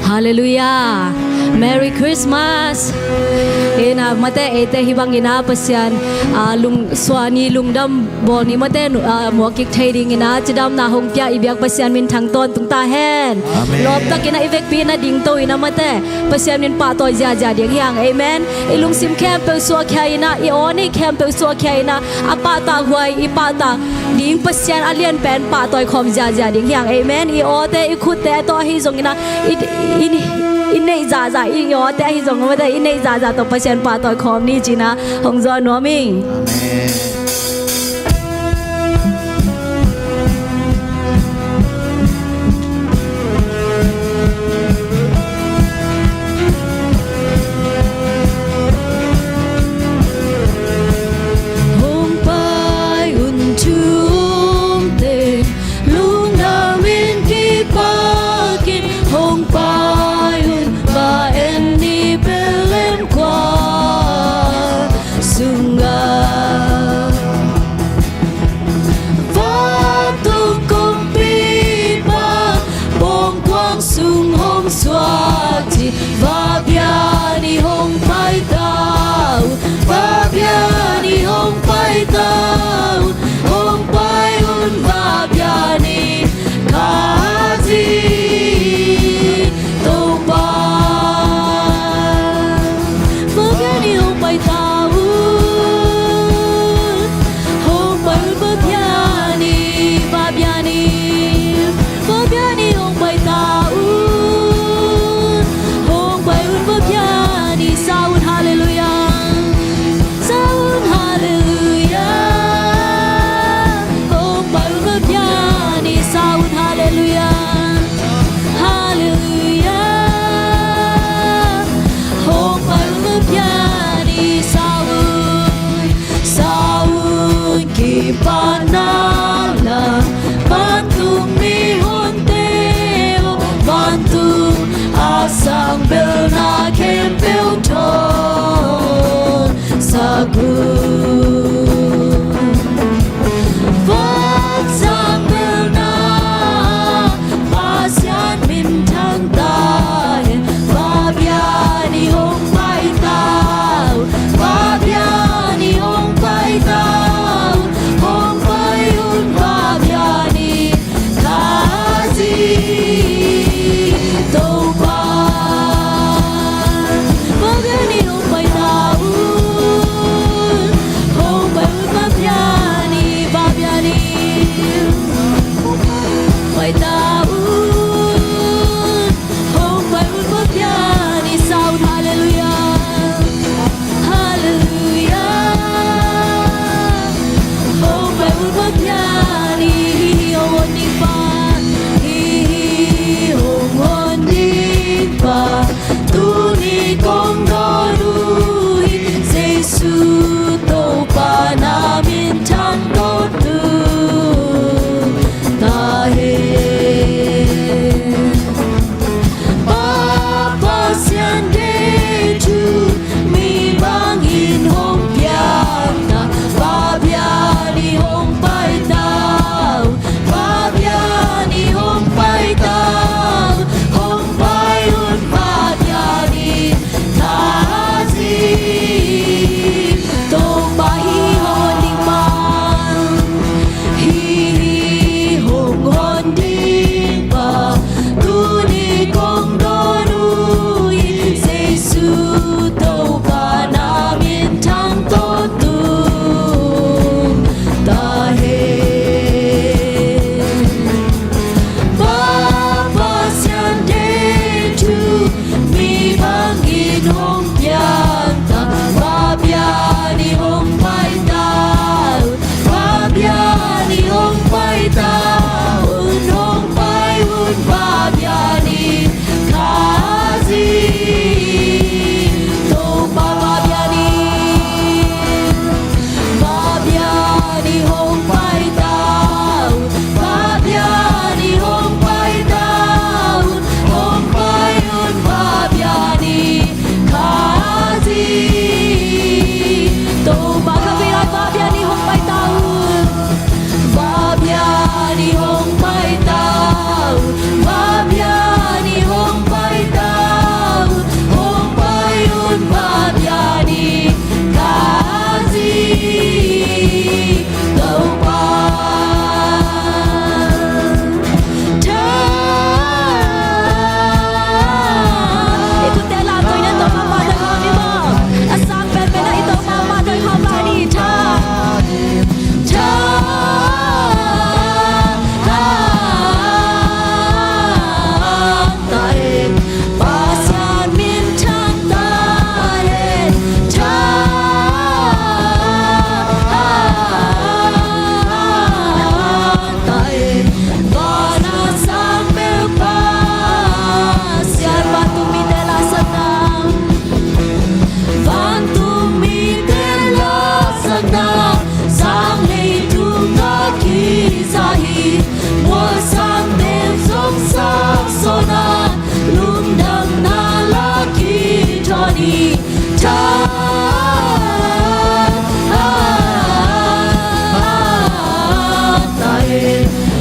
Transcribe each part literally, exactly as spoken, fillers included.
Halleluiah. Merry Christmas. Ina mate, eite hih bangin a Pasian a lung suani lungdam bawl ni mate, nu- a muakik thei dingin a cidamna hong pia i biak Pasian minthang tawntung ta hen. Amen. Lawptakin a i vekpi na dingto ina mate, Pasian min pahtawi ziazia ding hiang. Amen. I lungsim khempeuh suahkhia ina, i aw nei khempeuh suahkhia ina, a pahtak huai i pahtak ding Pasian a lianpen pahtawi khawm ziazia ding hiang. Amen. I awte i khutte tawh ahi zong ina, i, i, i neih zaza, i awte ahi zong mate, i neih zaza tawh Pasian pahtawi khawm ni cina hong zuan nuam ing. Amen. Hong pai un thu um teng, lungdam in kipak in, hong pai un va en ni, Bethlehem khua sungah. Vantung kumpipa pawngkuang sung hong suak cih, va bia ni, hong pai ta un, va bia ni, hong pai ta un, hong pai un, va bia ni, ka ci Topa. Va bia ni, hong pai ta un, hong pai un, va bia ni, va bia ni, va bia ni, hong pai ta un, hong pai un, va bia ni. Sa un, halleluiah. Sa un, halleluiah. Hong pai un, va bia ni. Sa un, halleluiah. Halleluiah. Hong pai un, va bia ni. Sa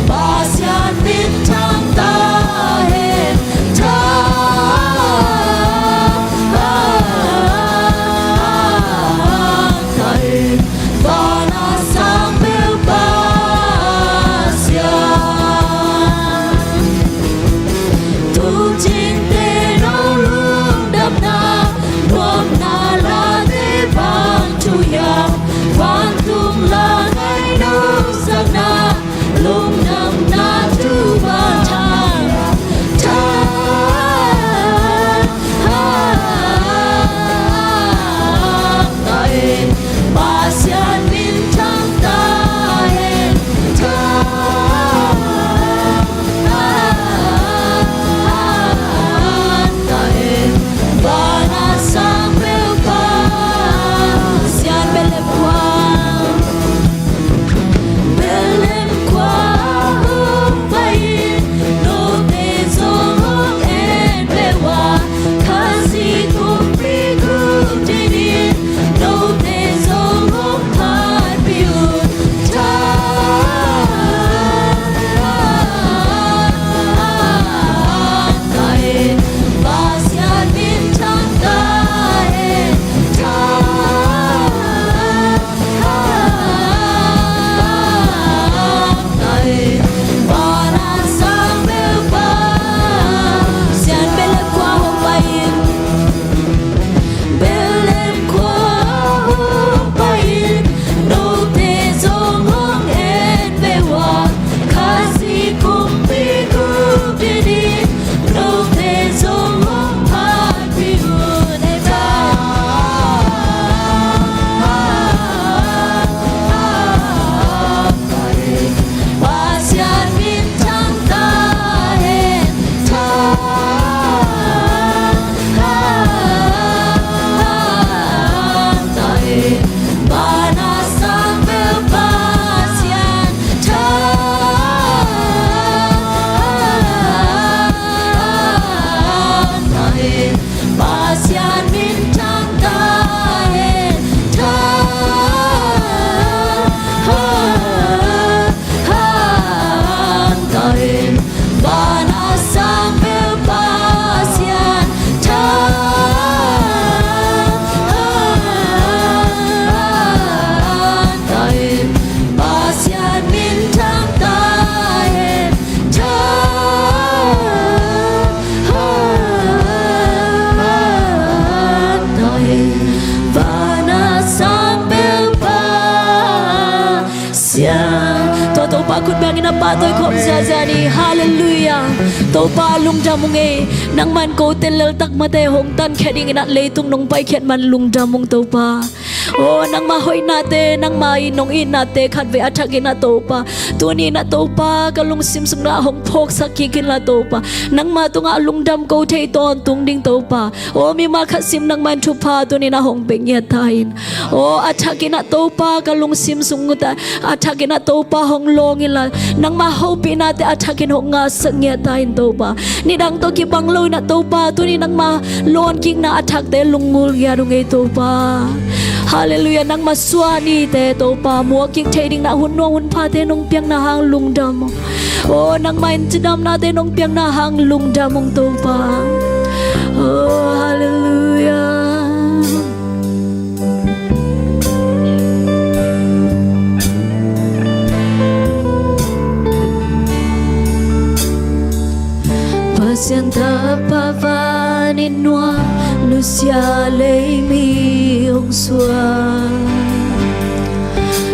Pasian minthang ta hen. Van a sang bel Pasian. Tuucingte no lungdamna, nuamna late bang thuhilh, vantung lang ngai nopsakna, lungdamna thu bang thang. Pasian minthang ta hen. Van a sang bel Pasian. Bethlehem khua, Bethlehem khua hong pai in, note zong hong en ve ua, Khazih kumpi gupkhiatna in, note zong hong phatpih un. Pasian minthang ta hen. Van a sang bel Pasian. Bethlehem khua hong pai in. Bethlehem khua hong pai in, note zong hong en ve ua, Khazih kumpi gupkhiatna in, note zong hong phatpih un. Pasian minthang ta hen. Van a sang bel Pasian. Pasian minthang ta hen. Van a sang bel Pasian. Pasian minthang ta hen. Van a sang bel Pasian. Tua Topa khut bengin a pahtawi khawm ziahziah ni. Halleluiah. Topa lungdam ung ei. Nangman ko tel lel tak mate hong tankhia dingin a leitung nong paikhiat man lungdam ung Topa. Aw, nangma hoihnate, nangma i nong itnate khatvei a thakin a Topa, tuni-in a Topa ka lungsim sungah hong phawksak kik inla Topa, nangma tungah lungdam ko thei tawntung ding Topa. Aw, mimal khat sim nangma in thupha tuni-in a hong pia ngiat ta in. Aw, a thakin a Topa ka lungsim sung uta a thakin a Topa hong lawng inla, nangma hopihnate a thakin hong ngahsak ngiat ta in Topa. Nidang tawh kibang loin a Topa, tuni nangma lawnkikna a thakte lungngul ngiat ung ei Topa. Halleluiah. Nangma suahnite Topa muak kik thei dingin a hun nuam hun phate nong piakna hang lungdam ung. Aw, nangma in cidamnate nong piakna hang lungdam ung Topa. Aw, halleluiah. Pasian Tapa vanin nuam, nusia lei mi hong suak.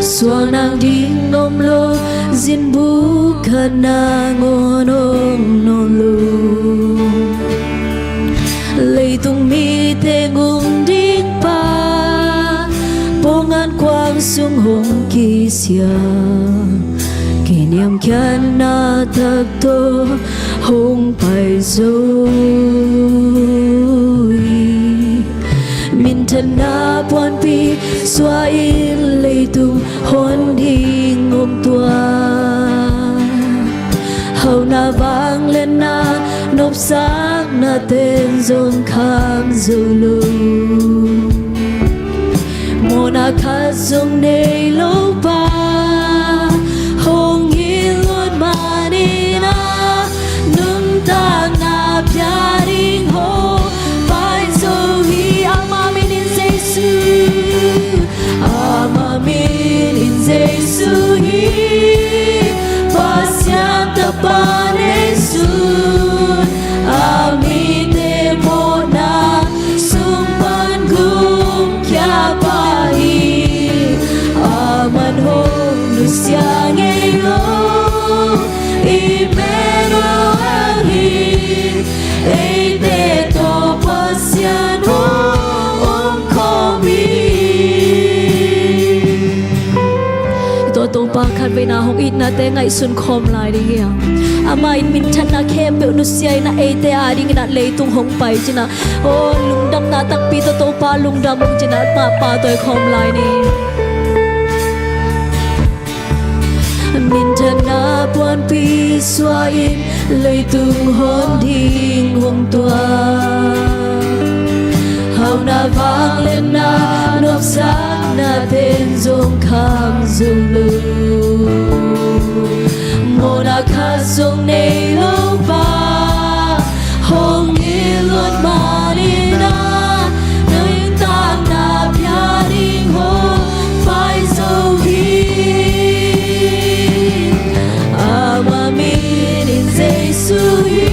Suak nang ding om lo, zinbuk khat nangawn hong nawn lo. Leitung mite ngum ding pa, pawlngan kuang sung hong kisia, kiniamkhiatna tak tawh hong pai zo hi. Minthanna puanpi suahin leitung hon ding om tua, hauhna vangliatna nopsakna ten zong khang zo lo. zong nei lo pa hong hi luat manin ah, nuntakna pia ding hong pai zo hi. Ama minin Jesu, ama minin Jesu hi. Pasian Tapa nei sun, a mite mawhna sung pan gumkhia pa hi. Aman hong nusia ngei lo Emmanuel hi. Eite tawh Pasian hong omkhawm hi. I tawh Topa khatveina hong itnate ngaihsun khawm lai ding hi hang. Ama in minthanna khempeuh nusia in ah eite adingin ah leitung hong pai cin ah, aw, lungdamna takpi tawh Topa lungdam ung cin ah, mah pahtawi khawm lai ni. Minthanna puanpi suah in leitung hon ding hong tuak. Hauhna vangliatna nopsakna ten zong kham zo lo. Mawhna khat zong nei lo pa hong hi luat manin ah, nuntakna pia ding hong pai zo hi. Ama minin Jesu hi.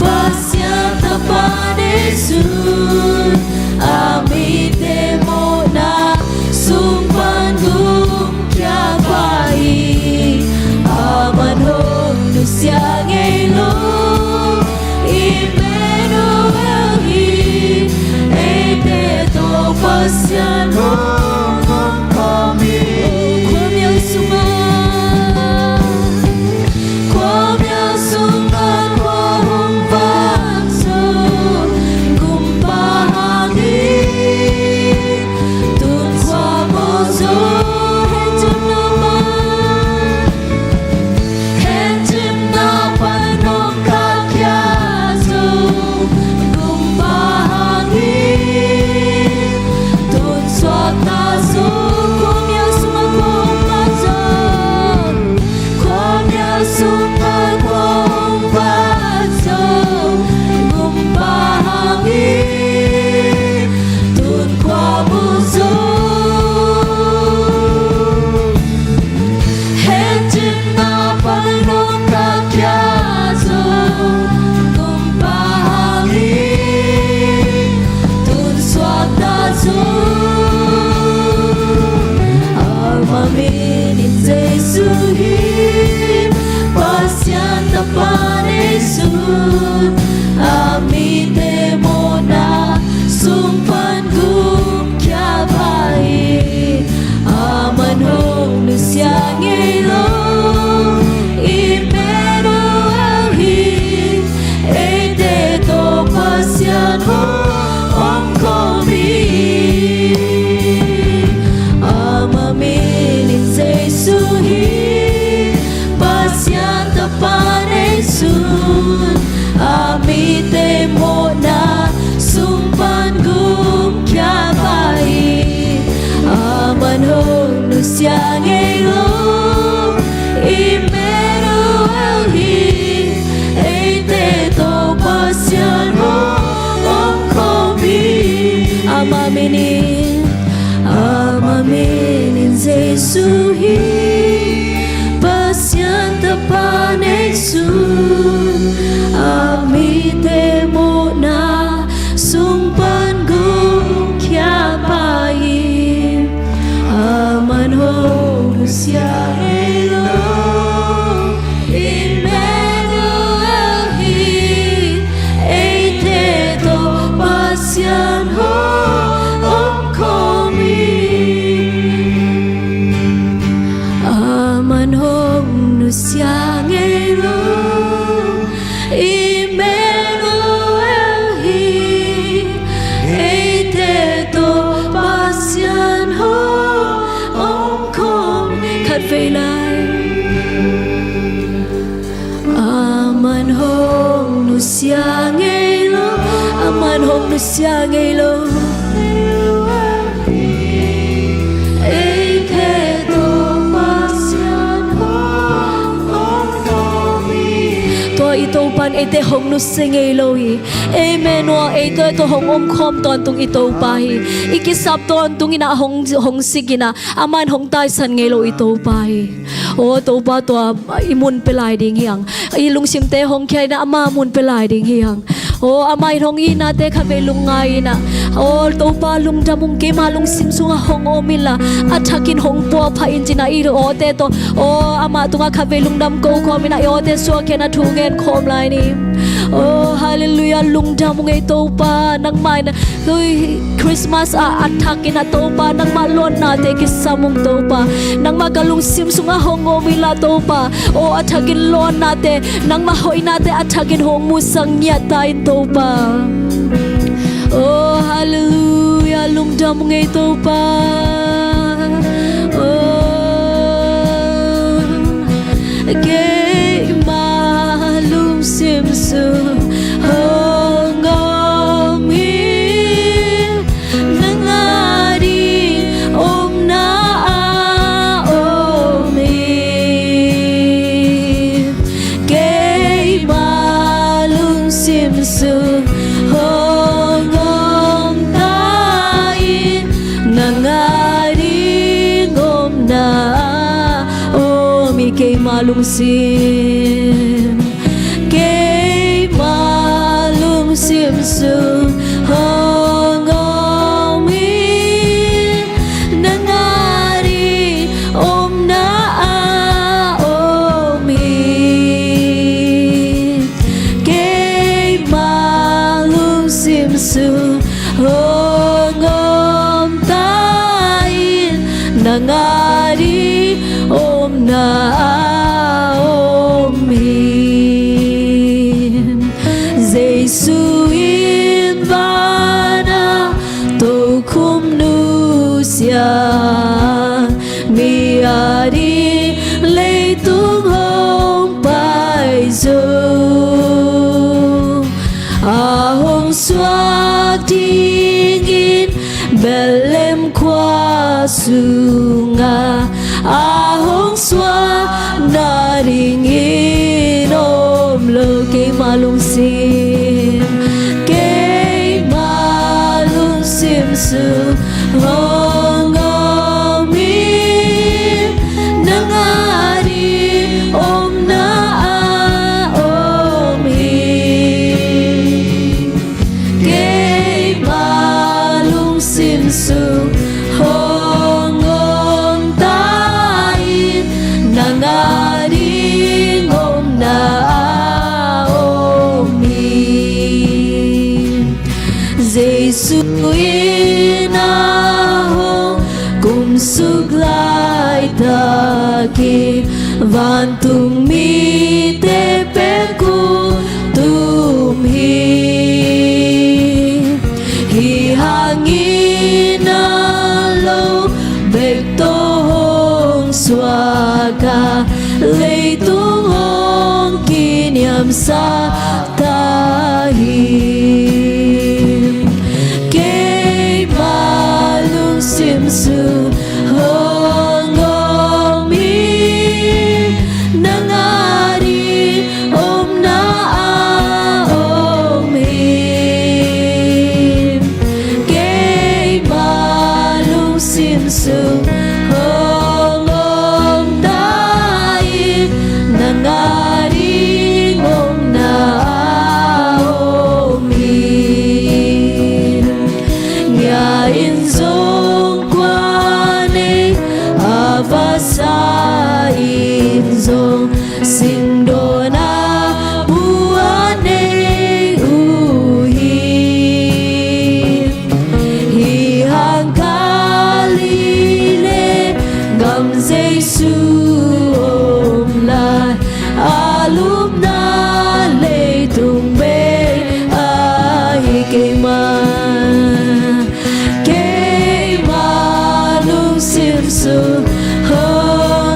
Pasian Tapa nei sun, a mite mawhna sung pan gumkhia pa hi. Aman hong nusia ngei lo Emmanuel hi. Eite tawh Pasian hong omkhawm hi. Khuamial sungah, khuamial sungah kua hong vak zo, gumpa hang hi. Tun khua mu zo, hehcimna pan, hehcimna pan hong kah khia zo, gumpa hang hi. Tun suakta zo, khuamial sungah kua hong vak zo, khuamial sungah kua hong vak zo, gumpa hang hi. Tun khua mu zo, hehcimna pan hong kah khia zo, gumpa hang hi. Tun suakta zo, ama minin Jesu hi. Pasian Tapa nei sun, a mite mawhna sung pan gumkhia pa hi. Aman hong nusia ngei lo Emmanuel hi. Eite tawh Pasian hong omkhawm hi. Ama minin Jesu hi. Pasian Tapa nei sun, a mite mawhna sung pan gumkhia pa hi. Aman hong nusia ngei lo Emmanuel hi. Eite tawh Pasian hong omkhawm hi. Ama minin, ama minin Jesu hi. Pasian Tapa nei sun, a mite mawhna sung pan gumkhia pa hi. Aman hong nusia ngei lo Emmanuel hi. Eite tawh Pasian hong omkhawm hi. Aman hong nusia ngei lo Emmanuel hi. Eite tawh Pasian hong omkhawm hi. Khatvei lai. Aman hong nusia ngei lo, aman hong nusia ngei lo. Topa in eite hong nusia ngei lo hi. Amen. Aw, eite tawh hong omkhawm tawntung i Topa hi. I kisap tawntung in ah hong, hong sik in ah, amah in hong taisan ngei lo i Topa hi. Aw, Topa tua i mun pia lai ding hi hang. I lungsimte hong khia in ah ama mun pia lai ding hi hang. Aw, amah in hong itnate khatvei lungngai in ah, aw, Topa lungdam ung, keima lungsim sungah hong om inla, a thakin hong puahpha in ci-in ah i awte tawh, aw, amah tungah khatvei lungdam ko khawm in ah i awte suahkhia in ah thu ngen khawm lai ni. Aw, halleluiah, lungdam ung ei Topa, nangmah in ah, ui, Christmas ah a thakin ah Topa, nangmah lawnate kisam ung Topa, nangmah ka lungsim sungah hong om inla Topa, aw, a thakin lawnate, nangmah hoihnate a thakin hong musak ngiat ta in Topa. Oh, halleluiah, lungdam ung ei Topa. Oh, keima lungsim sung hong om hi. Nang ading omna a om hi. Keima lungsim sung hong om ta in. Nang ading omna a om hi. Keima lungsim, keima lungsim sung hong om hi. Nang ading omna a om hi. Keima lungsim sung hong om ta in. Nang ading omna a om hi. Jesu in van a tokhom nusia, mi ading leitung hong pai zo. A hong suak dingin Bethlehem khua sungah, a hong suak nadingin om lo. Keima lungsim, keima lungsim sung hong om hi. Nang ading omna a om hi. Keima lungsim sung hong om ta in. Nang ading omna a om hi. Jesu in a hong kumsuk laitakin vantung mite pen kong tum hi. Hih hangin a lo bek tawh hong suak a, leitung hong kiniamsak ta hi. Keima lungsim sung hong om hi. Nang ading omna a om hi. Keima lungsim sung hong om ta in. Nang ading omna a om hi. Ngia in zong kua nei, a vasa in zong singdawn a bu a nei uh hi. Hih hang Galilee gam Jesu om lai, a lupna leitung bei ahi. Keima, keima lungsim sung hong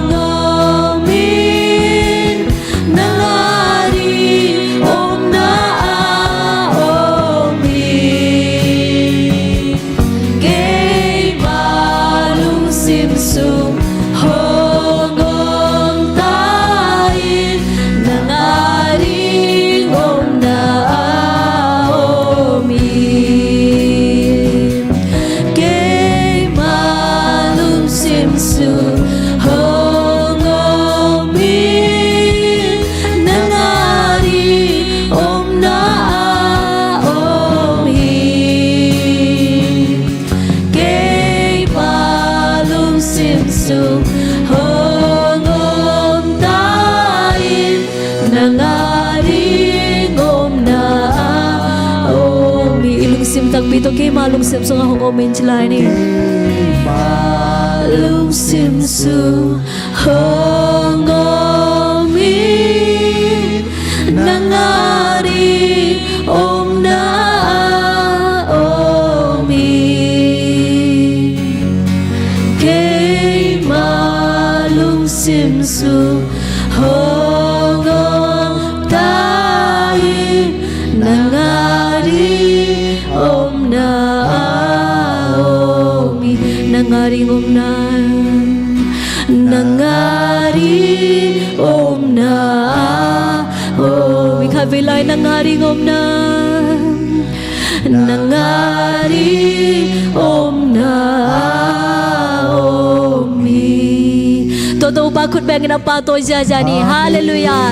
Tua keima lungsim sungah hong om in ci lai ni. Keima lungsim sung hong om in, nang ading omna ah om in. Keima lungsim sung hong om ta in, nang ading omna ah om in. Nang ading omna, nang ading omna ah om in. Khatvei lai, nang ading omna, nang ading omna ah om in. Tua Topa khut bengin a pahtawi ziahziah ni. Halleluiah.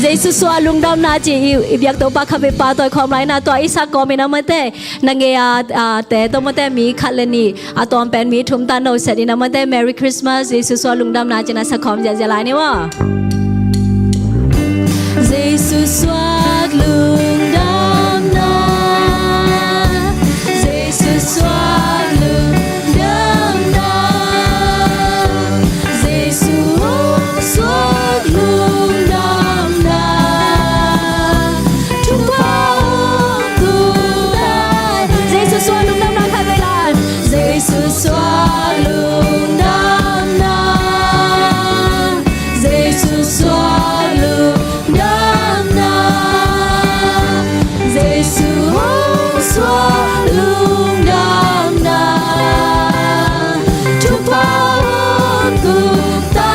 Jesu suah lungdamna ci i, i biak Topa khatvei pahtawi khawm lai na, tua i sak kawmin a mate, na ngei a, a, te tawh mate mi khat le nih, a tuam pen mi thum tan no set in a mate, Merry Christmas, Jesu suah lungdamna ci na sak khawm ziahziah lai ni maw. Jesu suak lungdamna, Jesu suak lungdamna, Jesu hong suak lungdamna, thupha hong tung ta. Jesu suak lungdamna khatvei lai. Jesu suak lungdamna, Jesu suak lungdamna, Jesu hong suak lungdamna, thupha hong tung ta.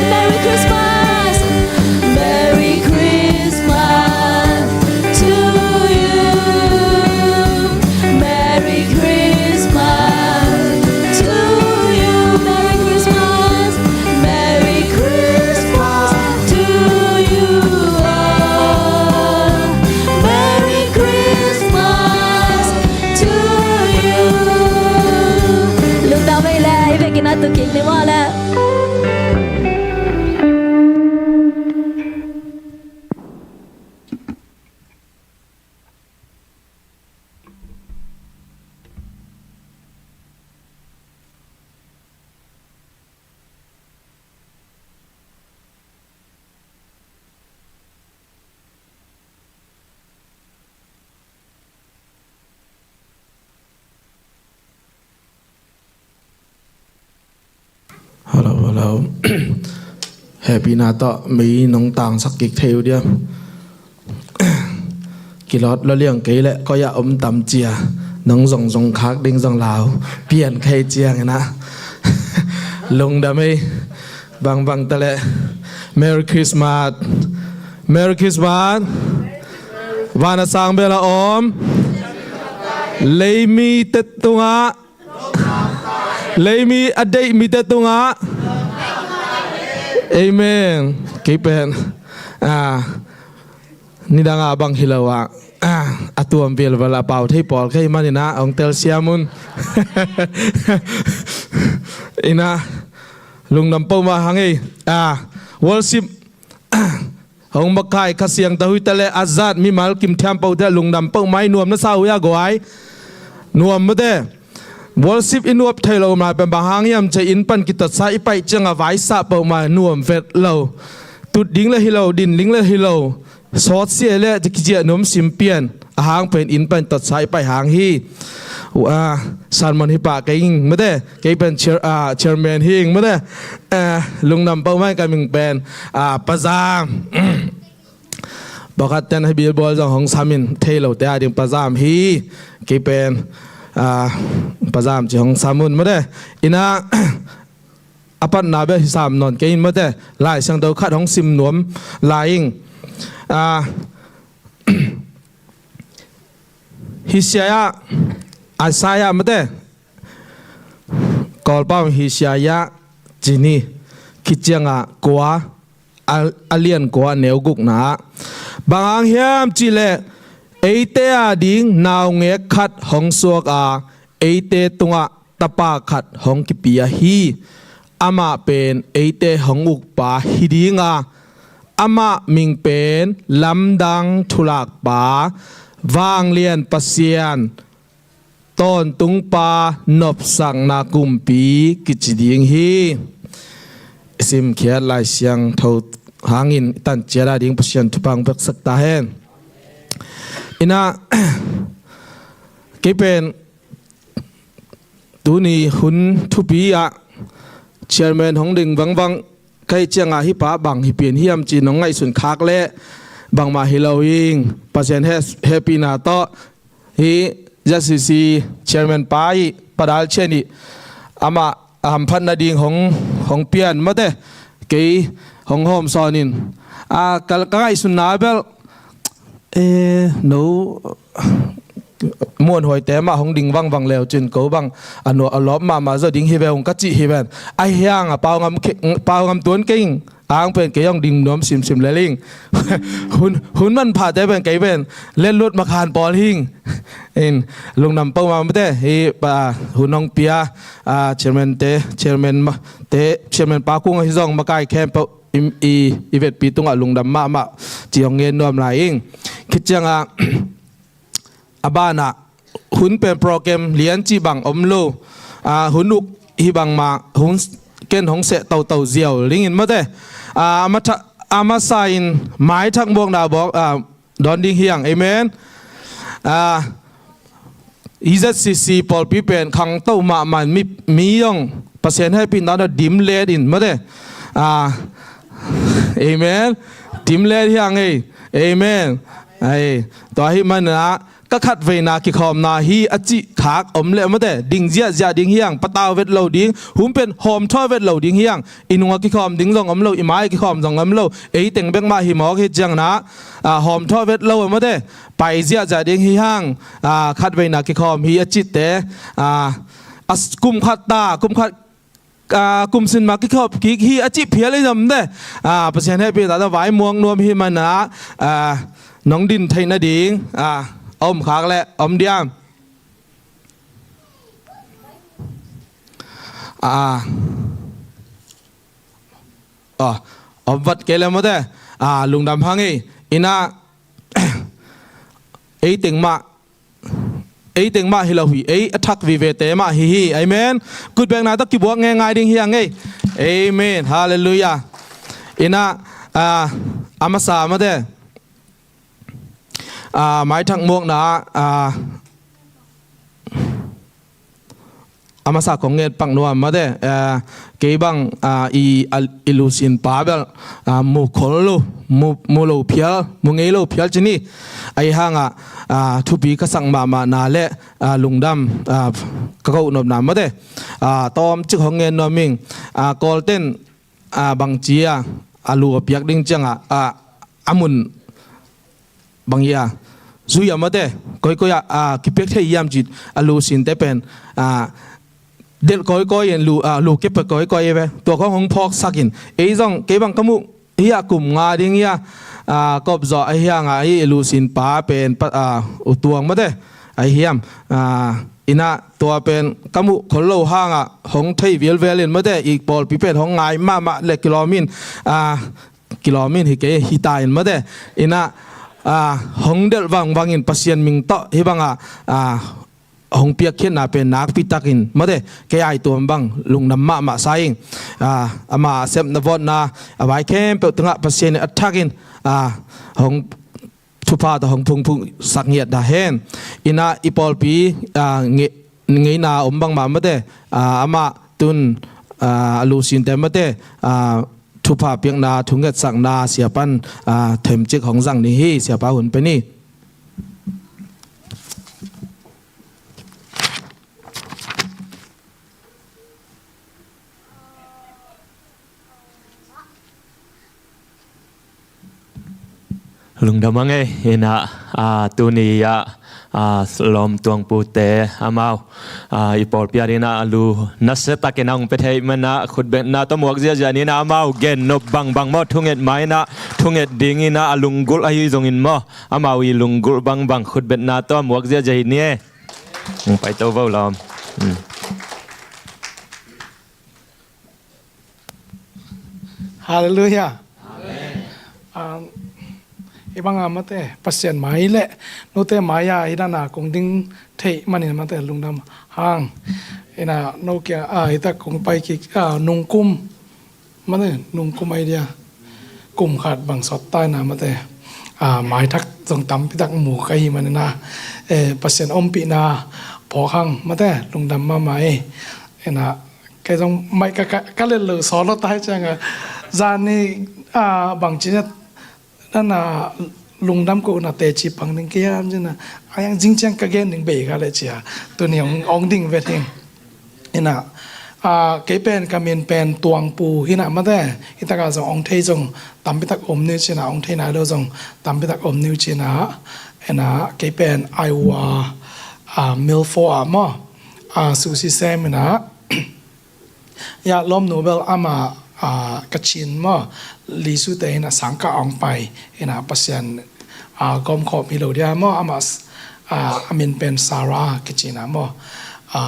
Merry Christmas, Merry Christmas to you. Merry Christmas to you. Merry Christmas, Merry Christmas to you all. Merry Christmas to you. Lungdam ei le, i vekin a tu kik ni maw le. Hello, hello. Happy na tawh mei nong tangsak kik thei uh diam? Kilawt lo liang kei leh koi ah om tam cia. Nong zong zong khak ding zong lau pian kei ciang ina. Lungdam ei. Bangbang ta leh. Merry Christmas. Merry Christmas. Van a sang bel a om. Leimi te tungah, leimi a deih mite tungah. Amen. Kei pen, ah, nidang a bang hi lo ah, ah, a tuam vialval a pau thei pawl kei manin ah hong telsiam un. Ina, lungdam peuhmah hang ei. Ah, worship hong makai Kha Siangtho hi ta leh a zat mimal kim thiam peuh te lungdam peuhmah hi. Nuam na sa uh hia guai? Nuam mate. Worship i nuam thei lo mah pen bang hang hiam cih leh inn pan kitotsa i paih ciangah vaisa peuhmah nuam vet lo. Tut ding le hi lo, din ding le hi lo. Sawt sia le kiziah nuam sim pian. A hang pen inn pan totsa i paih hang hi. Ah, sermon hi pah kei ing mate. Kei pen chair-, ah, chairman hi ing mate. Ah, lungdam peuhmah ka ming pen, ah, Pa Zam. Pakhat ten hi bilbawl zong hong sam in thei lo te a ding Pa Zam hi. Kei pen, ah, Pa Zam ci hong sam un mate. Ina, a patna bel hi sam nawn kei in mate. Lai Siangtho khat hong sim nuam lai ing. Ah, Isaiah, Isaiah mate. Kawlpau Isaiah ci ni. Khit ciangah kua, a, a lian kua neu gukna ah. Bang hang hiam cih leh eite a ding naungek khat hong suak a, eite tungah tapa khat hong kipia hi. Amah pen eite hong ukpa hi ding a, amah ming pen Lamdang Thulakpa, Vanglian Pasian, tawntungpa nopsakna kumpi kici ding hi. I simkhiat Lai Siangtho hangin i tan ciat a ding Pasian thupha hong piaksak ta hen. Ina, kei pen tuni hun thupi ah chairman hong ding vangvang ka hih ciangah hih pa bang hi pian hiam ci-in hong ngaihsun khak leh bangmah hi lo ing. Pasian he-, hehpihna tawh hih Z C C chairman pa ih Pa Dal Chian ih amah a hamphat nading hong, hong pian mate, kei hong hawmsawn in, a, ka, ka ngaihsunna bel, e, no muanhuaite mah hong ding vangvang leu cin ko bang a nuam a lawp mahmah zaw ding hi ve ung ka cih hi ven. Ahi hangah pau ngam khe-, pau ngam tuan keng. Ang pen kei hong ding nuam simsim lel ing. Hun, hun manphate pen kei pen letlut makhan pawl hing. In, lungdam pau mah mate, hi pa hun hong pia, a, chairman te, chairman ma-, te, chairman pa kung hi zong makai khempeuh i, i, i vetpi tungah lungdam mahmah ci hong ngen nuam lai ing. Khit ciangah a banah hun pen program lian cih bang om lo. A, hun uk hi bangmah hun s-, ken hong seh toto ziau dingin mate. A, a matha-, a masa in maithak muakna bawk, a, dawn ding hiang. Amen. A, Z C C pawlpi pen khangto mahmah in mi, mi zong Pasian hehpihna tawh dim let in mate. A, amen. Dim let hiang ei. Amen. Ai, tua ahih manah ka khatveina kikhawmna hi a cih khak om leh mate, ding ziahziah ding hiang, patau vet lo ding, hun pen hawmthaw vet lo ding hiang, i nungah kikhawm ding zong om lo, i mai kikhawm zong om lo, ei teng bek mah hi mawk hi ciangin ah, a, hawmthaw vet lo mate, pai ziahziah ding hi hang, a, khatveina kikhawm hi a cihte, a, a s-, kum khat ta, kum khat a, kum sin mah kikhop kik hi a cih phial i zom de. A, Pasian hehpihna tawh vai muak nuam hi manah, a, nong din theih nading, a, a om khak leh om diam. A, a, om vat kei leh mawte. A, lungdam hang ei. Ina, ei teng mah Ei teng mah hi lo hi, ei a thak vivete mah hi hi. Amen. Kutbekna tawh kibuak ngeingai ding hi a ngei. Amen. Halleluiah. Ina, a, a masa mate, a, maithak muakna, a, a masa kong nget pak nuam mate, a, kei bang, a, i, a, i lusin pa bel, a, mu khol lo, mu, mu lo phial, mu ngei lo phial ci ni. Ahi hangah, a, thupi ka sak mahmahna le, a, lungdam, a, ka koh nopna mate. A, tawmcik hong ngen nuam ing, a, Kawlten, a, bangci a, a lu a piak ding ciangah, a, a mun bang hi a, zui a mate, koikoi a, a, kipiak thei hiam cih, a lu sinte pen, a, delh koikoi in lu, a, lu kipiak koikoi hi ve. Tua khong hong phawksak in. Ei zong, kei bang ka muh hi a kum nga ding hi a, a, kop zawh ahi hangah, ei lu sin pa pen, pa, a, u tuang mate. Ahi hiam, a, ina tua pen ka muh khol lo hangah, hong thei vialvial in mate, i pawlpi pen hong ngai mahmah le kilawm in, a, kilawm in hi kei hi ta in mate. Ina, a, hong delh vangvang in Pasian min tawh hih bangah, a, hong piakkhiatna pen nakpi takin mate, kei ai tuam bang lungdam mahmah sa ing. A, ama a sepna vawtna a vai khempeuh tungah Pasian in a thakin, a, hong thupha tawh hong phungphung sak ngiat dah hen. Ina i pawlpi, a, nge-, ngeina om bangmah mate, a, amah tun, a, a lu sinte mate, a, thupha piakna, thungetsakna, siapan, a, themcik hong zang ding hi, siapa hun pe ni. Lungdam a ngei, ina, a, tuni a, a, lawm tuangpute amau, a, i pawlpi a dingin a lu nasia takin a hong pia thei manah khutbetna tawh muak ziahziah ni ina amau gen nop bangbang maw thunget ma ina thunget ding ina a lunggulh ahi zongin maw amau i lunggulh bangbang khutbetna tawh muak ziahziah hi ni e. Hong paito vo lawm. Hmm. Halleluiah. Amen. Um, Hih banga mate Pasian mai le note mai-a hih dana kong ding theih manin mate lungdam hang. Ina no kia a hita kong pai kik a nungkum mate nungkum ai dia kum khat bang sawt taina mate a mai thak zong tampi tak mu ka hi manina e Pasian ompihna phawk hang mate lungdam mahmah e. Ina kei zong mai ka ka ka lel lo sawt lo tai cianga zani a bang cinia dana lungdam kohna teci pang ding kei hiam cina a yang zing ciang ka gen ding bei ka le cia tuni ong ong ding vet hing. Ina a kei pen ka min pen Tuangpu hina mate hitaka zong ong thei zong tampi tak om niu cina ong thei nai lo zong tampi tak om niu cina. Ina kei pen Iowa a Milford a maw a susi sem ina ya lawmnu bel ama a ka cin maw Lisu te hina sangkah ong pai hina Pasian a gawmkhawm hi lo dia maw ama a min pen Sarah kicina maw a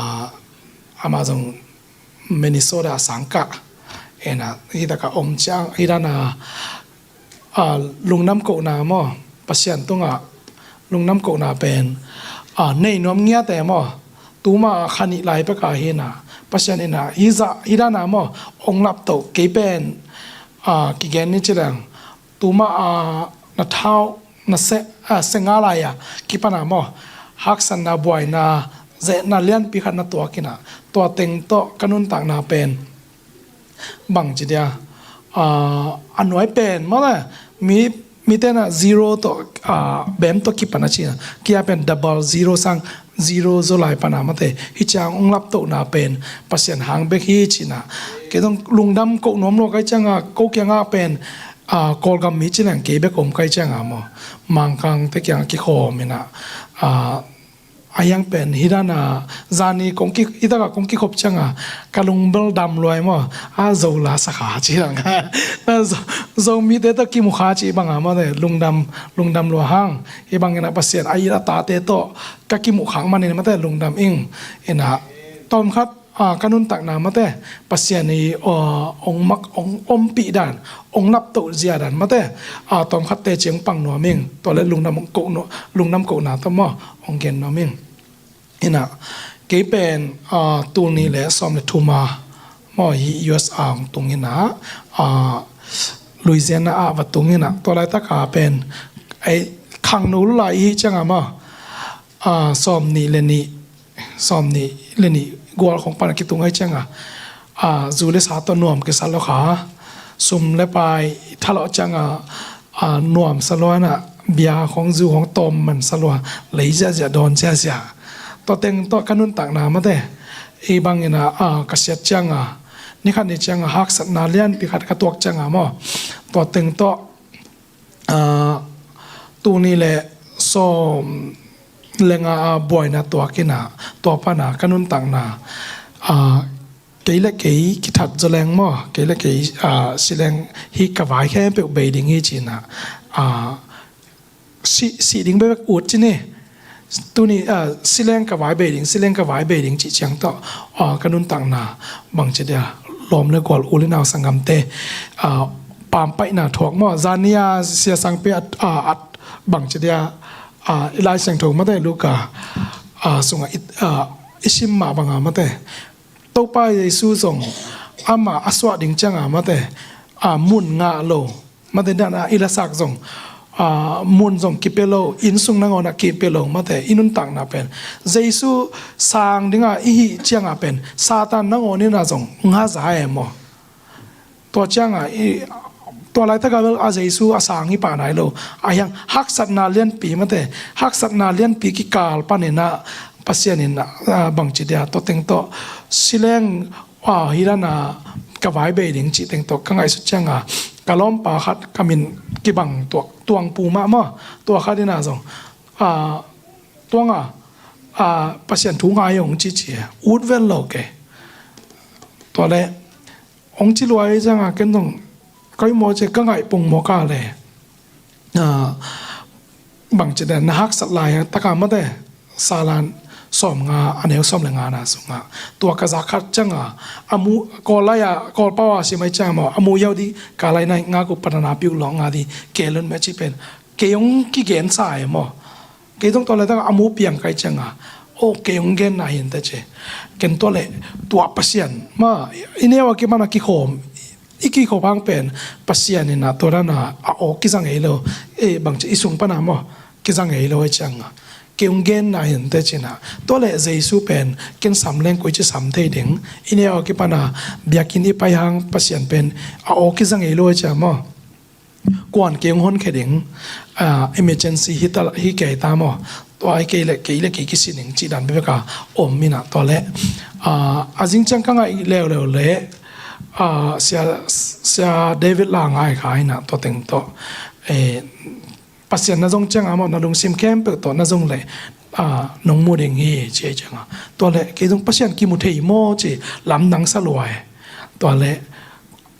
ama zong Minnesota sangkah ena hitaka om ciang hidana a lungdam kohna maw Pasian tunga lungdam kohna pen a nei nuam ngiate maw tuma khanih lai peka hina Pasian ina hiza hidana maw ong laptoh kei pen a kigen ni cileng tuma a na thau na se a senga lai a kipana maw haksanna buaina zehna lianpi khat na tuakina tua teng tawh ka nuntakna pen bang ci dia a nuai pen maw le mi mi tena zero tawh a bem tawh kipana cina kia pen double zero sang zero zo lai pana mate hi ciang ong laptohna pen Pasian hang bek hi cina kei zong lungdam ko nuam lo kai cianga ko kianga pen a Kawlgam mi cinang kei bek om kai cianga maw Mangkang te kianga kikhawm ina a a yang pen hidana zani kong ki hitaka kong kikhop cianga ka lungbel dam luai maw a zo la sakha ci dang na zo zo mite tawh kimu kha ci banga maw te lungdam lungdam lua hang hi bangina Pasian a ila tate tawh ka kimu khak manin mate lungdam ing ina tawm khat a ka nuntakna mate Pasian i ong mak ong ompih dan ong laptoh zia dan mate a tawm khat te ciang pang nuam ing tua le lungdam ko lungdam kohna tawh maw ong gen nuam ing ina kei pen a tul ni le sawm le thuma maw hi U S a ong tung ina a Louisiana a va tung ina tua laitaka pen ei khang no lai hi cianga maw a sawm ni le ni sawm ni le ni gual khong pana kitung ai cianga a zu le sa tawh nuam kisa lo kha sum le pai thalawh cianga a nuam sa luana bia khong zu khong tawm man sa lua lei ziahziah dawn ziahziah tua teng tawh ka nuntakna mate i bangina a ka siat cianga nikhat ni cianga haksatna lianpi khat ka tuak cianga maw tua teng tawh a tuni le sawm le nga a buaina tuakina tua pana ka nuntakna a kei le kei kithat zoleng maw kei le kei a sileng hi ka vai khempeuh bei ding hi cina a si si ding bek ut cini tuni a sileng ka vai bei ding sileng ka vai bei ding ci ciang tawh a ka nuntakna bang ci dia lawm le gual u le nau sanggamte a pampaihna thuak maw zania sia sangpi at a at bang ci dia a i Lai Siangtho mate Luka a sunga i a i sim mah banga mate Topa Jesu zong ama a suah ding cianga mate a mun ngah lo mate dana i lasak zong a mun zong kipia lo innsung nangawnah kipia lo mate i nuntakna pen Jesu sang dinga i hih cianga pen Satan nangawn ina zong ngah za e maw tua cianga i tua laitaka bel a Jesu a sang hi pah nai lo a hiang haksatna lianpi mate haksatna lianpi kikal panina Pasian in a bang ci dia tua teng tawh sileng a hi dana ka vai bei ding cih teng tawh ka ngaihsut cianga ka lawmpa khat ka min kibang tuak Tuangpu mah maw tua khat ina zong a tuanga a Pasian thu ngai ong ci ci ut vel lo ke tua le ong ci luai zanga ken zong kai maw ce ka ngaih pung maw ka le a bang ci den na haksat lai taka mate salan sawm nga a neu sawm le nga na sunga tua ka zak khat cianga a mu kawl lai a kawl pau a si mai cianga maw a mu yau di ka lai nai nga ku patana piu lawng nga di kelun me ci pen Kei hong kigensa e maw. Kei zong tua laitak a mu piang kai cianga, o, kei hong genna hi inteh ci. Ken tua leh tua Pasian mah i neu a kipan a kikhawm, i kikhawm hang pen Pasian in ah tua dan a a aw kiza ngei lo, e, bangci i sung pan a maw, kiza ngei lo ahih cianga kei hong genna hi inteh ci-in ah. Tua leh Jesu pen ken sam leng koici sam thei ding, i neu a kipan a biakinn i pai hang Pasian pen a aw kiza ngei lo ahih cianga maw, kua'n kei hong honkhia ding, ah, emergency hi ta, hi kei ta maw, tua hi kei leh kei leh kei kisi ding cih dan bekbek a om in ah. Tua leh, ah, a zing ciang ka ngaih leuleu leh, ah, Sia, Sia David Langai kha in ah tua teng tawh, eh, Pasian na zong cianga maw, na lungsim khempeuh tawh na zong leh, ah, nong mu ding hi ci cianga. Tua leh kei zong Pasian kimu thei maw ci lamdang sa lua e. Tua leh,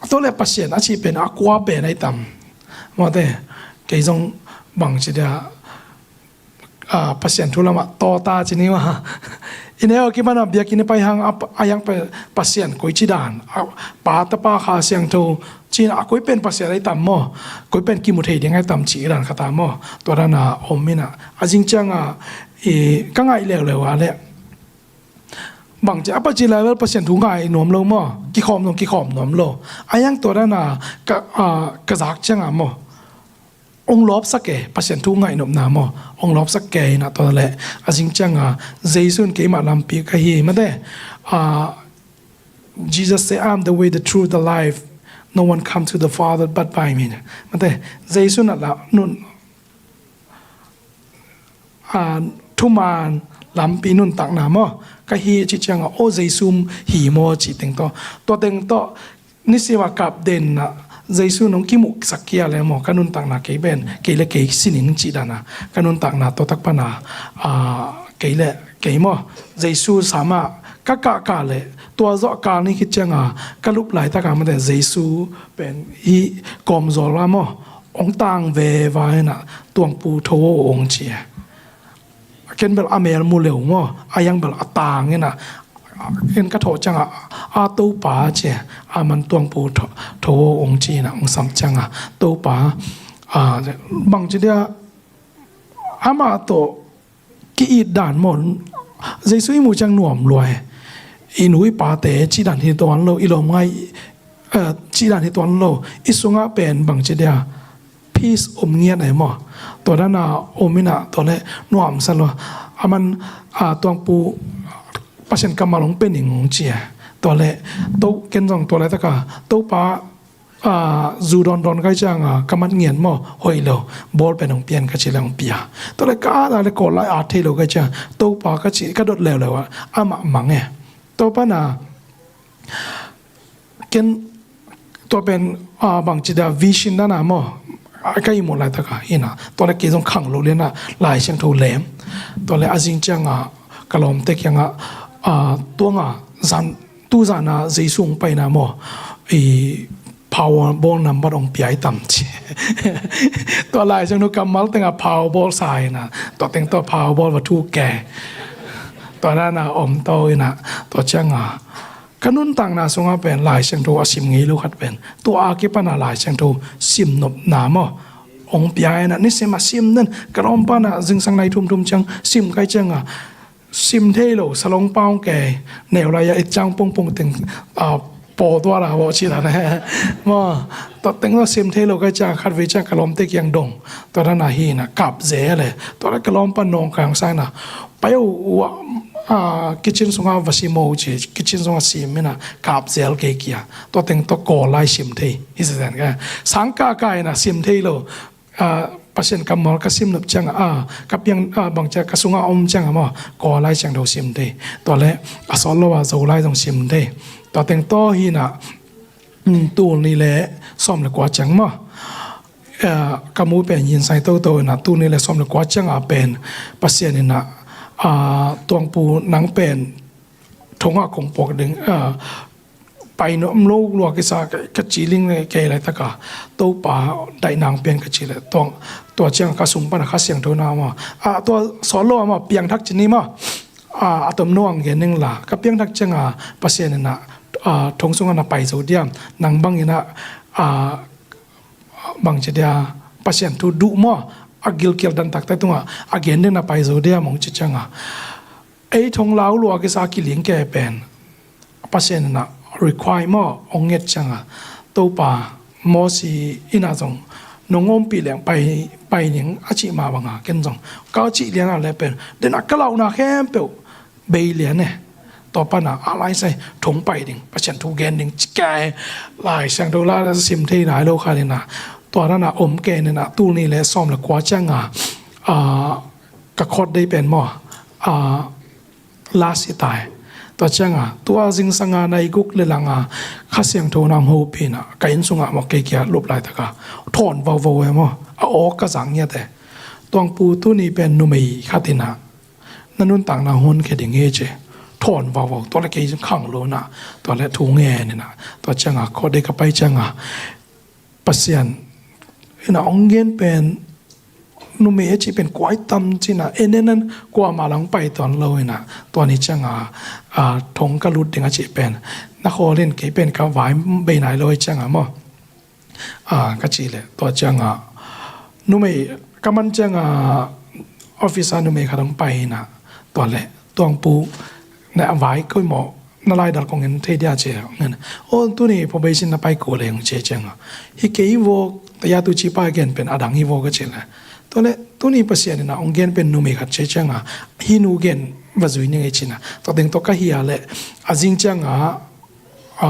tua leh Pasian a cih pen a kua pen ahi tam. Mawte, kei zong bangci dia, ah, Pasian thu lamah tawta ci ni maw. I neu a kipan a biakinn i pai hang a, a hiang pa, Pasian koici dan, a, Pa, Tapa, Kha Siangtho ci-in a koi pen Pasian ahi tam maw, koi pen kimu thei ding ahi tam cih dan khat a maw, tua dan a om in ah. A zing cianga, i, ka ngaih leuleu a leh bangci a paci level Pasian thu ngai nuam lo maw, kikhawm nuam, kikhawm nuam lo. A hiang tua dan a ka, ah, ka zak cianga maw, hong lawpsak e, Pasian thu ngaihnopna maw, hong lawpsak e in ah. Tua leh a zing cianga Jesu in keimah lampi ka hi, mate, ah, Jesus say, "I am the way, the truth, the life. No one come to the Father but by me." Mate, Jesu in ah la, nun, ah, thuman, lampi, nuntakna maw ka hi ci cianga, o, Jesu hi maw cih teng tawh, tua teng tawh nisim a kap den ah Jesu nong kimuhsak kei a leh maw, ka nuntakna kei pen, kei leh kei si ning cih dan a, ka nuntakna tua tak pan a, ah, kei leh kei maw, Jesu sam a ka kahkah leh, tua zawh kal ni khit cianga ka lup laitak a, mate, Jesu pen hih kawmzawl a maw, hong tang veva in ah, "Tuangpu, tho o," hong ci e. Ken bel a mel mu leu maw, a hiang bel a tang in ah, ken ka thawh cianga, "A Topa," ci e. Aman, "Tuangpu, tho, tho o," hong ci in ah, hong sam cianga, "Topa," ah, bangci dia, amah tawh ki-it dan maw, Jesu i muh ciang nuam lua e. I nu i pate cih dan hi tuan lo, i lawm ngai, eh, cih dan hi tuan lo, i sungah pen bangci dia, peace om ngiat e maw. Tua dan a om in ah, tua leh nuamsa lua. Aman, ah, "Tuangpu, Pasian kammal hong pia ning," hong ci e. Tua leh, to, ken zong tua laitak a, "Topa, ah, zu dawndawn kai cianga ka mat ngiat maw, hoih lo, ball pen hong pia in," ka cih leh hong pia. Tua leh ka at a leh Kawl lai at thei lo kai cianga, "Topa," ka cih, ka dot leuleu a, amah mang e. Tua pan a ken, tua pen, ah, bangci dia, vision dan a maw, ah, ka ihmu laitak a hi in ah, tua leh kei zong khanglo lian a Lai Siangtho lem. Tua leh a zing cianga ka lawmte kiangah, ah, tuang a zan, tu zan a Jesu hong paina maw, i Powerball number hong pia i tam ci. Tua Lai Siangtho kammal teng a Powerball sa in ah, tua teng tawh Powerball va thuk e. Tua dan a om to in ah, tua cianga ka nuntakna sungah pen Lai Siangtho a sim ngei lo khat pen, tua a kipan a Lai Siangtho sim nopna maw, hong pia in ah, nisim a sim den, ka lawmpa in ah zingsang nai thum thum ciang sim kai cianga, sim thei lo, salong pau kei, neu lai-ah i cang pongpong teng, ah, paw tua la vawh ci la ne. Maw, tua teng lo sim thei lo kai ciang, khatvei ciang ka lawmte kiang dong. Tua dan a hi in ah, kap zel e. Tua dan ka lawmpa nawngkang sa in ah, pai o, ah, kitchen sungah va sim o ci, kitchen sungah sim in ah, kap zel kei kia. Tua teng tawh Kawl lai sim thei. Hi zen ka. Sang kaka in ah sim thei lo. Ah, Pasian kammal ka sim nop ciang a, ah, ka piang, ah, bangci a ka sungah om ciang a maw, Kawl lai Siangtho sim thei. Tua leh a sawt lo a Zolai zong sim thei. Tua teng tawh hi in ah, mm, tul nih leh sawm leh kua ciang maw, ah, ka mu pen yin sai toto in ah, tul nih leh sawm leh kua ciang a pen Pasian in ah, ah, Tuangpu, nang pen thong ah kong puak ding, ah, pai nuam lo lua kisa ka, ka ci ling le kei laitak a, Topa, daih nang pia in ka cih leh, tua, tua ciang ka sung pan a Kha Siangtho na maw, ah, tua sawt lo a maw, piangthak ci ni maw, ah, a tom nuang gen ning la, ka piangthak ciang a Pasian in ah, ah, thong sungah na pai zo diam, nang bang in ah, ah, bangci dia, Pasian thu duh maw, a gilkial dantakte tungah a gen ding na pai zo diam hong ci cianga, ei thong lau lua kisa kiling ke pen Pasian in a require maw, hong nget cianga, Topa, Mosi in a zong nong ompih leng pai, pai ning a cih mah banga ken zong ka cih lian a le pen den a ka lauhna khempeuh bei lian e. Tua pana a laisai thong pai ding, Pasian thu gen ding ci ke. Lai Siangtho la sim thei nai lo kha ding a, tua dana om ke nena tul ni le sawm le kua cianga, a, ka khawt dei pen maw, a, last i tai. Tua cianga tua zingsanga nai guk le langa Kha Siangtho nang hopina ka inn sunga maw kei kia lup laitaka thawn vauvau e maw, a awk ka zang ngiat e. Tuangpu tuni pen numei khatina na nuntakna hon khe ding hi ci. Thawn vauvau, tua le kei khang lo na, tua le thu nge nina, tua cianga khawt dei ka pai cianga Pasian ina ong gen pen numei a cih pen kuai tam cina, en en an kuamah lang pai tuan lo ina, tua ni cianga, a, thong ka lut ding a cih pen na khawlin kei pen ka vai bei nai lo i cianga maw. A, ka cih le tua cianga numei ka man cianga officer numei khat hong pai ina, tua le Tuangpu na vai koi maw, na laidal kong en thei dia ci ngen. O, tuni probation na pai ko leng ci cianga, hi kei vo, taya tu ci pai gen pen a dang hi vo ka ci le. Tua le tuni Pasian ina ong gen pen numei khat ci cianga, hi nu gen va zui ning e cina. Tua teng tua ka hi a le a zing cianga, a,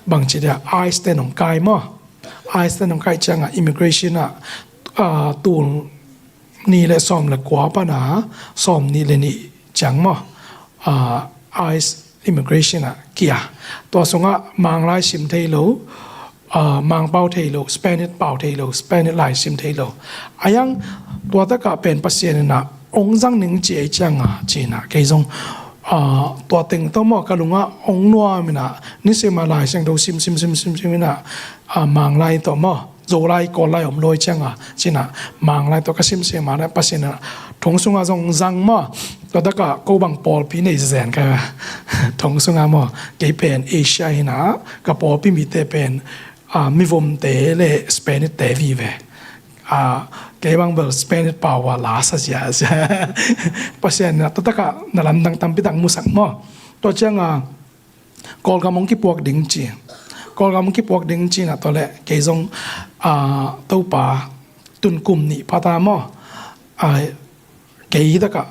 bangci dia ICE te nong kai maw. ICE te nong kai cianga immigration a, a, tul ni le sawm le kua pana sawm ni le ni ciang maw, a, ICE immigration a kia. Tua sunga Manglai sim thei lo, a, Mang pau thei lo, Spanish pau thei lo, Spanish lai sim thei lo. A yang tua taka pen Pasian ina ong zang ning ci ei cianga cina kei zong, a, tua teng tawh maw ka lunga ong nuam ina, nisima Lai Siangtho sim, sim, sim, sim, sim ina, a, Manglai tawh maw, Zolai, Kawllai om loi cianga cina, Manglai tawh ka sim sim a le Pasian ina thong sunga zong zang maw. Tua taka ko bang pawlpi nei zen ka thong sunga maw, kei pen Asia hina, ka pawlpi mite pen, a, mivomte le Spanish te vive. A, kei bang bel Spanish pau a la sa zia zia. Pasian na tua taka na lamdang tampi tak musak maw. Tua cianga Kawlgam hong kipuak ding ci. Kawlgam hong kipuak ding cina tua le kei zong, a, Topa tun kum nih phata maw. A, kei hi taka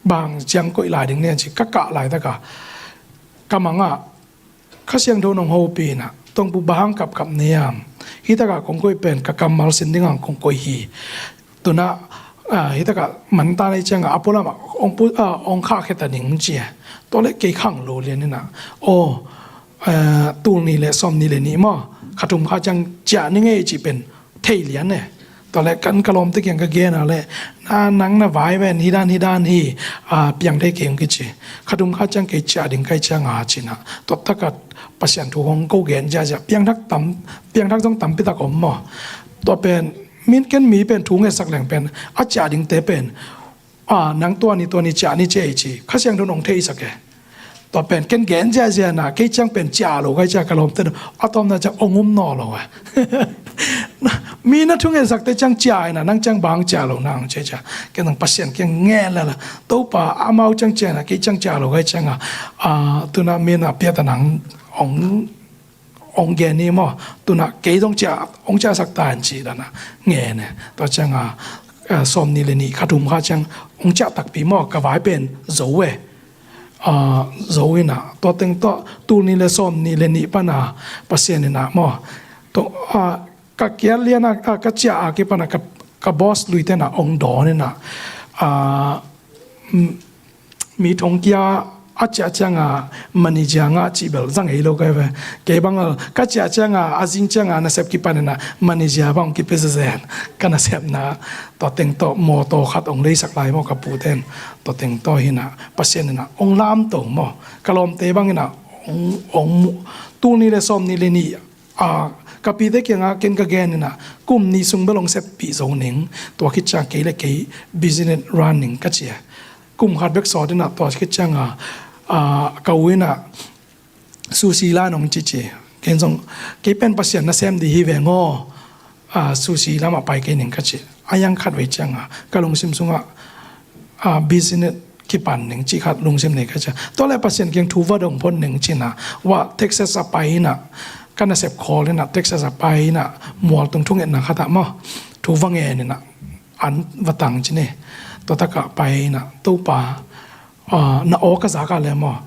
bang ciang koih lai ding nia ci ka kah laitaka ka manga Kha Siangtho nong hopina, Tuangpu bang hang kapkap niam, hitaka kong koih pen ka kammal sin dinga kong koih hi. Tuna, a, hitaka manta nei cianga a pualama ong pu, a, ong khah kheta ding cia. Tua le kei khang lo lian ina, o, a, tul ni le sawm ni le ni maw, kha thum kha ciang cia ni ngei ci pen thei lian e. Tua le kan ka lawmte kiang ka gen a le, na, nang na vai ven hi dan hi dan hi, a, piang thei kei hong kici. Kha thum kha ciang kei cia ding kai cianga cina, tua taka Pasian thu hong ko gen ziazia, piangthak tam, piangthak zong tampi tak om maw. Tua pen min ken mi pen thu ngetsak leng pen a cia dingte pen, a, nang tua ni tua ni cia ni cia i ci Kha Siangtho nong theisak e. Tua pen ken gen ziazia na, kei ciang pen cia lo kai cia ka lawmte a tawmna ciang ong um naw lo e. Mi na thu ngetsakte ciang cia ina, nang ciang bang cia lo nang cia cia. Ken nang Pasian kiang nge lala, Topa amau ciang cia ina, kei ciang cia lo kai cianga, a, tuna mi na piata nang ong ong gen ni maw, tuna kei zong cia, ong ciasak ta in ci dana nge ne. Tua cianga, a, sawm ni le ni kha thum kha ciang ong ciah takpi maw, ka vai pen zo e. A, zo ina, tua teng tua tul ni le sawm ni le ni pana Pasian ina maw. Tua, a, ka kial liana, a, ka cia a kipana ka, ka boss lui tena ong dawn ina, a, mi thong kia a ciah cianga manager ngah cih bel zang ei lo kai ve. Kei bang a ka ciah cianga a zing cianga nasep kipan ina manager bang kipia zezen. Ka nasepna tua teng tawh mawtaw khat ong leisak lai maw ka puten. Tua teng tawh hina Pasian ina ong lamto maw. Ka lawmte bang ina ong, ong mu-, tul ni le sawm ni le ni a, ka pite kianga ken ka gen ina, kum ni sung bel ong seppih zo ning, tua khit ciang kei le kei business run ning ka cia. Kum khat bek sawt ina tua khit cianga, a, ka u ina sushi la nong cici. Ken zong, kei pen Pasian nasem di hi ve ngaw. ah, sushi lamah pai kei ning ka ci. A yang khat vei ciangah ka lungsim sungah, ah, business kipan ning cih khat lungsim nei ka ci a. Tua leh Pasian kiang thu va dong phot ning ci-in ah, vah Texas ah pai in ah, ka nasep khawl in ah, Texas ah pai in ah, mualtung thungetna khat ah maw, thu va ngen in ah, an va tang ci ni. Tua takah pai in ah, Topa, ah, na aw ka zak a leh maw,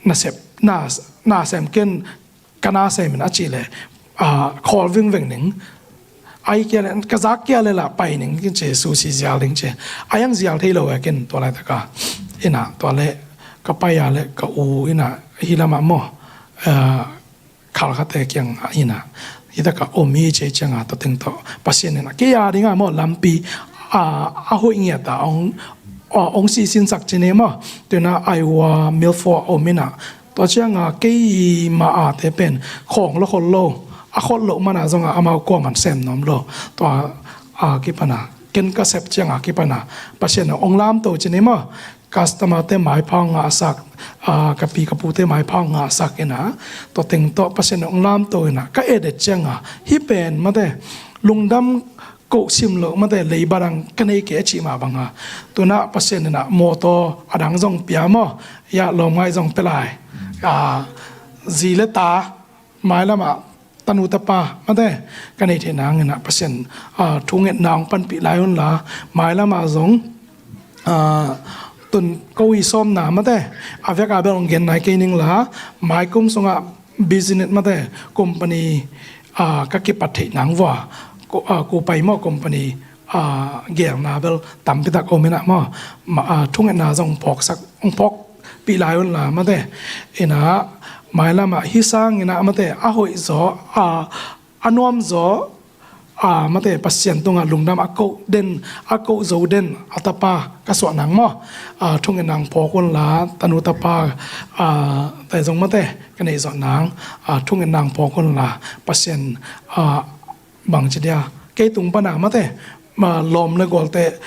nasep, na, na sem ken, ka na sem in a cih leh, ah, khawl vingveng ning. Ahih kei leh, ka zak kei leh lah pai ning kin ci, sushi zial ding ci. A yang zial thei lo e kin tua laitak a. In ah, tua leh ka pai a leh ka u in ah, hih lamah maw, ah, khalkhate kiangah in ah, hih takah om hi ci ciangah, tua teng tawh Pasian in ah kei a dingah maw, lampi, ah, a hoih ngiat a hong, ah, hong sisinsak ci ni maw. Tu-in ah Iowa Milford ah om in ah, tua ciangah keima ate pen khawng lua khol lo, a khol loh man ah zongah amau kuaman sem nuam lo. Tua a kipan ah, ken ka sep ciangah kipan ah Pasian in hong lamto ci ni maw. Customer-te maipha hong ngahsak, ah, ka pi ka pute maipha hong ngahsak in ah, tua teng tawh Pasian in hong lamto in ah, ka et et ciangah, hih pen mate, lungdam koh sim loh mate, leiba dang ka nei kei a cih mah bang a. Tu-in ah Pasian in ah mawtaw a dang zong pia maw, ya lawmngaih zong pia lai. Ah, zi le ta, mailamah tanu tapa mate, ka neih theih nangin ah Pasian, ah, thungetna hong panpih lai un la, mailamah zong, ah, tun ko i sawmna mate, a vek a bel hong gen nai kei ning la, maikum sungah business mate, company, ah, ka kipat theih nang vua, ko, ah, ko pai maw company, ah, gelna bel tampi tak om in ah maw, ma, ah, thungetna zong phawksak, hong phawkpih lai un la mate. In ah, mailamah hih sangin ah mate, a hoih zaw, ah, a nuam zaw, ah, mate, Pasian tungah lungdam a koh den, a koh zo den a tapa ka suah nang maw, ah, thungetna hong phawk un la, tanu tapa, ah, te zong mate, ka neih zawh nang, ah, thungetna hong phawk un la, Pasian, ah, bangci dia, kei tung pan ah mate, ma, lawm le gualte,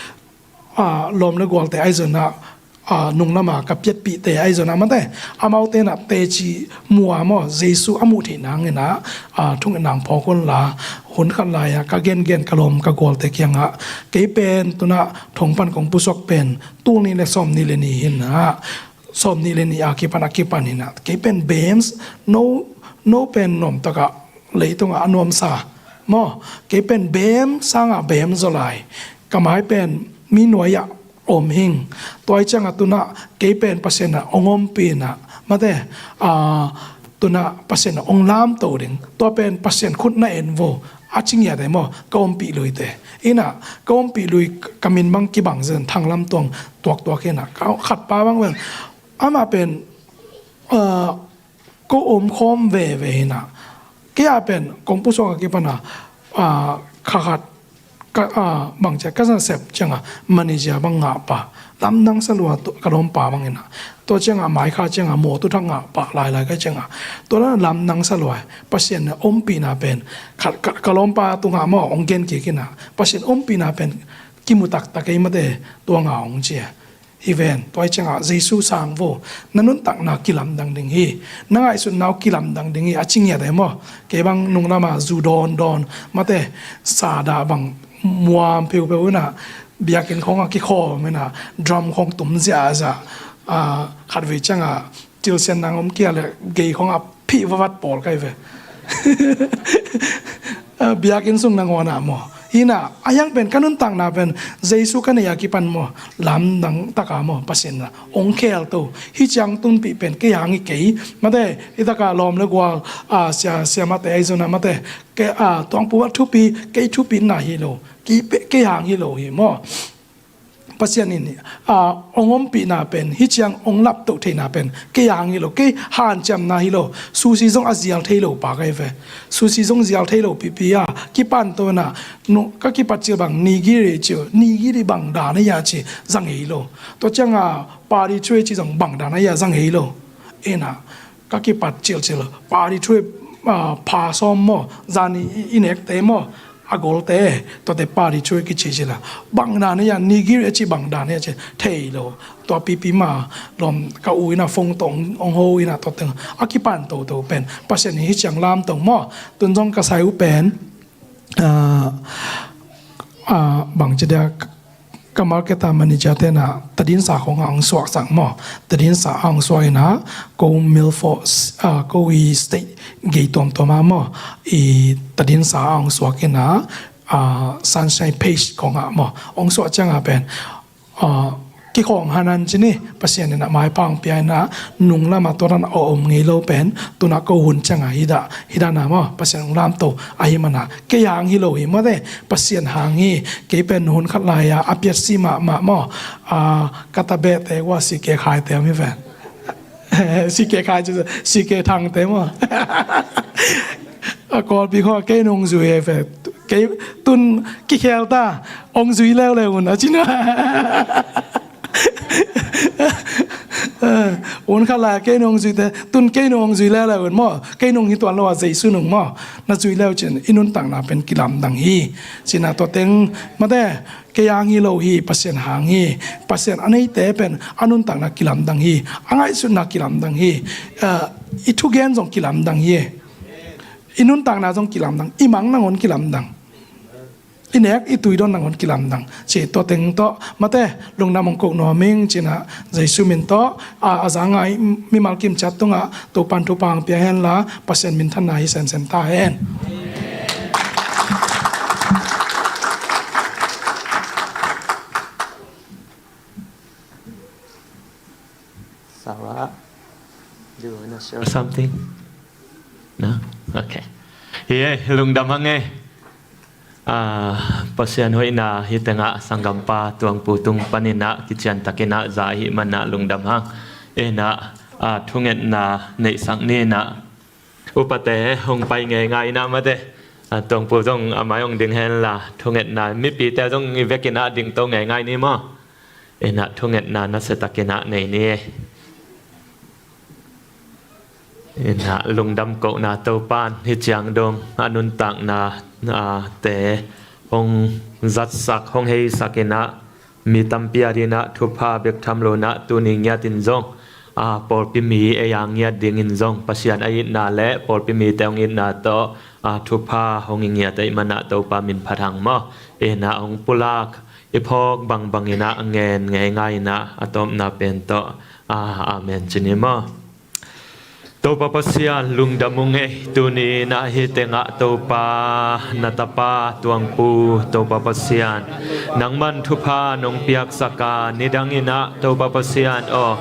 ah, lawm le gualte ahi zongin ah, ah, nunglam a ka piatpihte ahi zongin ah mate, amaute in ah teci mu a maw, Jesu a muh theih nangin ah, ah, thungetna hong phawk un la, hun khat lai-ah ka gengen ka lawm ka gualte kiangah, kei pen tu-in ah thong pan kong pusuak pen tul nih le sawmnih le nih hi-in ah, sawmnih le nih a kipan a kipan hi-in ah, kei pen bems, no, no pen nuamtakah leitungah a nuamsa maw, kei pen bem sangah bem zaw lai, ka mai pen mi nuai-ah om hing. Tua ahih ciangah tu-in ah kei pen Pasian in ah hong ompih in ah mate, ah, tu-in ah Pasian in ah hong lamto ding, tua pen Pasian khut na en vo, a ci ngiat e maw, ka ompih luite. In ah ka ompih lui ka min bang kibang zen, Thang Lam Tuang tuaktuak in ah, ka khat pa bang vel, amah pen, ah, ko om khawm veve hi-in ah, kei a pen kong pusuak a kipan ah, ah, kha khat, ka, ah, bangci a ka nasep ciangah manager bang ngah pa, lamdang sa lua, tu, ka lawmpa bangin ah, tua ciangah maikha ciangah mawtaw thak ngah pa, lailai ka ciangah, tua lamdang sa lua, Pasian in ah ompihna pen, ka, ka, ka lawmpa tungah maw hong gen kik in ah, Pasian ompihna pen kimu taktak ei mate, tua ngah hong ci a. Hi ven, tua ahih ciangah Jesu sang vo, na nuntakna kilamdang ding hi. Na ngaihsutna uh kilamdang ding hi, a ci ngiat e maw. Kei bang nunglam a zu dawndawn mate, sa dah bang muam peuhpeuh in ah, biakinn khawng ah kikhawm in ah, drum khawng tum ziahziah, ah, khatvei ciangah, cilsian nang om kei leh gei khawng a phih vavat pawl ka hi ve. Ah, biakinn sung nangawn ah maw. Hi-in ah, a hiang pen ka nuntakna pen Jesu ka neih a kipan maw, lamdang tak a maw, Pasian in ah hong khelto. Hih ciang tunpih pen kei hang hi kei. Mate, hih tak a lawm le gual, ah, sia, siamate ahi zongin ah mate, kei, ah, tuangpu a thupi, kei thupina hi lo. Kei pe, kei hang hi lo hi maw. Pasian in, ah, hong ompihna pen, hih ciang hong laptoh theihna pen kei hang hi lo, kei hanciamna hi lo. Sushi zong a zial thei lo pa ka hi ve. Sushi zong zial thei lo pipi a, kipan to in ah, nu, ka kipat cil bang nigiri ci, nigiri bang dan a hia ci, za ngei lo. Tua ciangah puri tray ci zong bang dan a hia, za ngei lo. In ah, ka kipat cilcil, puri tray, ah, pha sawm maw, zan i, i nekte maw, a golte, tuate puri tray kici cil a. Bang dan a hia, nigiri a ci bang dan a hia ci, thei lo. Tua pipi mah, lawm ka u in ah phone tawh hong, hong ho in ah tua teng, a kipan toto pen, Pasian in hih ciang lamto maw, tun zong ka sai uh pen, ah, ah, bangci dia, ka market a manager te na tadinsa khong a hong suaksak maw. Tadinsa a hong suak ina, ko Milford, ah, ko i state gei tuamtuam a maw, i tadinsa a hong suak ina, ah, Sunshine Page khong a maw, hong suak ciang a pen, ah, kikhawng hanan ci ni, Pasian ina maipha hong pia ina, nung lama tua dan a om ngei lo pen, tuna ko hun ciang a hi dah, hi dah na maw, Pasian hong lamto ahi mana, kei hang hi lo hi maw te, Pasian hang hi. Kei pen hun khat lai a, a piat si mahmah maw, ah, ka tabeh te ua si ke khai te om hi ven. Si ke khai ci, si ke thang te maw. A Kawlpi khua kei nung zui e ve. Kei tun kikhel ta, hong zui leuleu un a ci na. Un khat lai kei nung zui te, tun kei nung hong zui leuleu un maw. Kei nung hi tuan lo a Jesu nung maw. Na zui leu cin, i nuntakna pen kilamdang hi. Cina tua teng, mate, kei hang hi lo hi, Pasian hang hi. Pasian a neite pen a nuntakna kilamdang hi. A ngaihsutna kilamdang hi. Ah, i thugen zong kilamdang hi. I nuntakna zong kilamdang. I mang nangawn kilamdang. I nek i tuidon nangawn kilamdang. Ci tua teng tawh, mate, lungdam hong koh nuam ing cina Jesu min tawh, a, a za ngai mimal kim ciat tungah Topan thupha hong pia hen la, Pasian minthanna hi sensen ta hen. Sarah, do you wanna share something? No? Okay. Hi e, lungdam hang e. Ah, Pasian hoihna hi tengah sanggampa Tuangpu tung paninah kiciantakinah za ahih manah lungdam hang. Inah, ah, thungetna neihsak ninah upate hong pai ngeingai inah mate. Ah, Tuangpu zong a mai hong ding henla thungetna mipite zong i vekinah dingto ngeingai ni maw. Inah thungetna nasiatakinah nei ni. Inah lungdam kohna Topan hi ciang dong a nuntakna, ah, te hong zatsak, hong heisak inah mi tampi a dinah thupha bek tham lo inah tuni ngiatin zong, ah, pawlpi mi ei a ngiat dingin zong Pasian a itna le pawlpi mite hong itna tawh, ah, thupha hong i ngiat ahih manah Topa min phat hang maw. Inah hong pulak i phawk bangbang inah ngen ngeingai inah a tawpna pen tawh, ah, amen ci ni maw. Topa Pasian lungdam ung ei, tuni inah hi tengah Topa na tapa Tuangpu Topa Pasian nangman thupha nong piaksaka nidang inah Topa Pasian aw,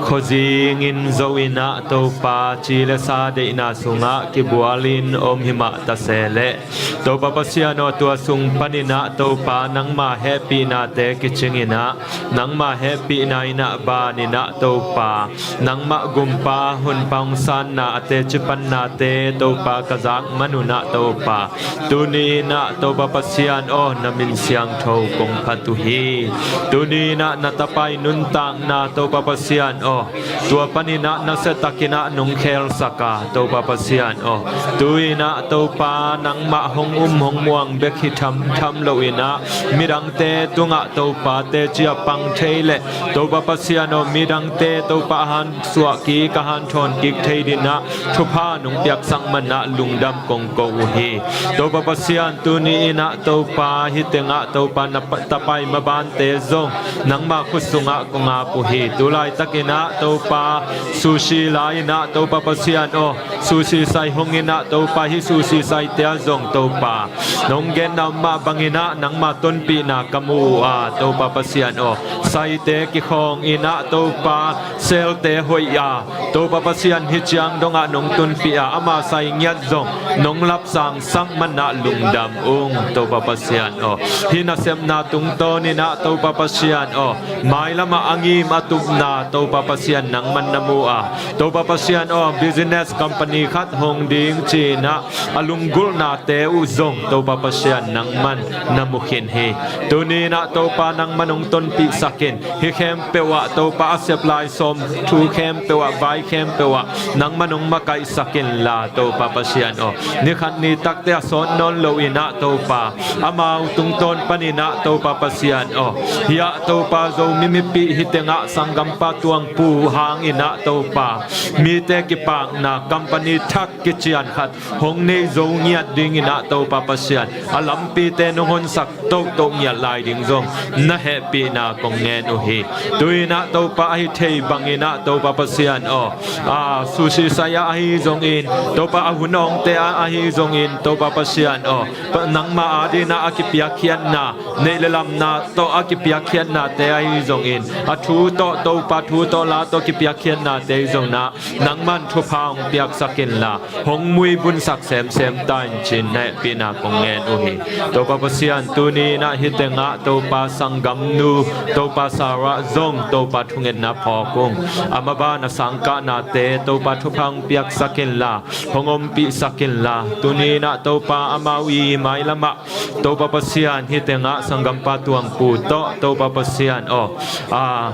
khuazingin zo inah Topa ci le sa deihna sungah kibualin om himah ta se leh Topa Pasian aw, tua sung paninah Topa nangma hehpihnate kicing inah nangma hehpihna inah ban inah Topa nangmah gumpa hunpa hong sanna a teci pannate Topa ka zak man unah Topa tuni inah Topa Pasian aw, na min siangtho kong phat uh hi. Tuni inah na tapa i nuntakna Topa Pasian aw, tua paninah nasiatakinah nong khelsaka Topa Pasian aw, tu inah Topa nangmah hong um hong muang bek hi thamtham lo inah midangte tungah Topa teci a pang thei leh Topa Pasian aw, midangte Topa a hansuah kik, a hanthawn kik thei dinah thupha nong piaksak manah lungdam kong ko uh hi. Topa Pasian tuni inah Topa hi tengah Topa na pa-, tapa i mabante zong nangma khut sungah kong ap uh hi. Tu laitakinah Topa sushi la inah Topa Pasian aw, sushi sai hong inah Topa hi sushi saite ah zong Topa nong genna mah banginah nangma tonpihna ka mu uh a Topa Pasian aw, saite kikhawng inah Topa selte hoih a Topa Pasian hi ciang dongah nong tunpih a ama sai ngiat zong nong lapsang sak manah lungdam ung Topa Pasian aw. Hi nasepna tungtawn inah Topa Pasian aw, mailamah a ngim a tupna Topa Pasian nangman na mu a Topa Pasian aw, business company khat hong ding ci inah a lunggulhnate uh zong Topa Pasian nangman na mu khin hi. Tuni inah Topa nangman hong tonpihsak in hi khempeuh ah Topa a sep lai sawm thu khempeuh ah, vai khempeuh ah nangman hong makaihsak inla Topa Pasian aw, ni khat ni takte a sawt nawn lo in ah Topa, amau tungtawn panin ah Topa Pasian aw, hiah Topa Zomi mipih hi tengah sanggampa tuangpu hangin ah Topa, mite kipakna company thak kician khat hong nei zo ngiat dingin ah Topa Pasian, a lampite nong honsak tohtoh ngiat lai ding zong na hehpihna kong ngen uh hi. Tu-in ah Topa ahi thei bangin ah Topa Pasian aw, a sushi saya ahi zongin Topa, a hun awngte ah ahi zongin Topa Pasian aw, pa- nangma adin ah a kipiakkhiatna, neih le lamna tawh a kipiakkhiatnate ahi zongin, a thu tawh Topa thu tawh la tawh kipiakkhiatnate ahi zongin ah nangman thupha hong piaksak inla, hong muibunsak semsem ta in ci-in na hehpihna kong ngen uh hi. Topa Pasian, tuni in ah hi tengah Topa sanggamnu Topa Sarah zong Topa thungetna phawk ung. Amah ban a sangkahnate Topa thupha hong piaksak inla, hong ompihsak inla, tuni in ah Topa amau i mailamah Topa Pasian hi tengah sanggampa tuangpu tawh Topa Pasian aw, a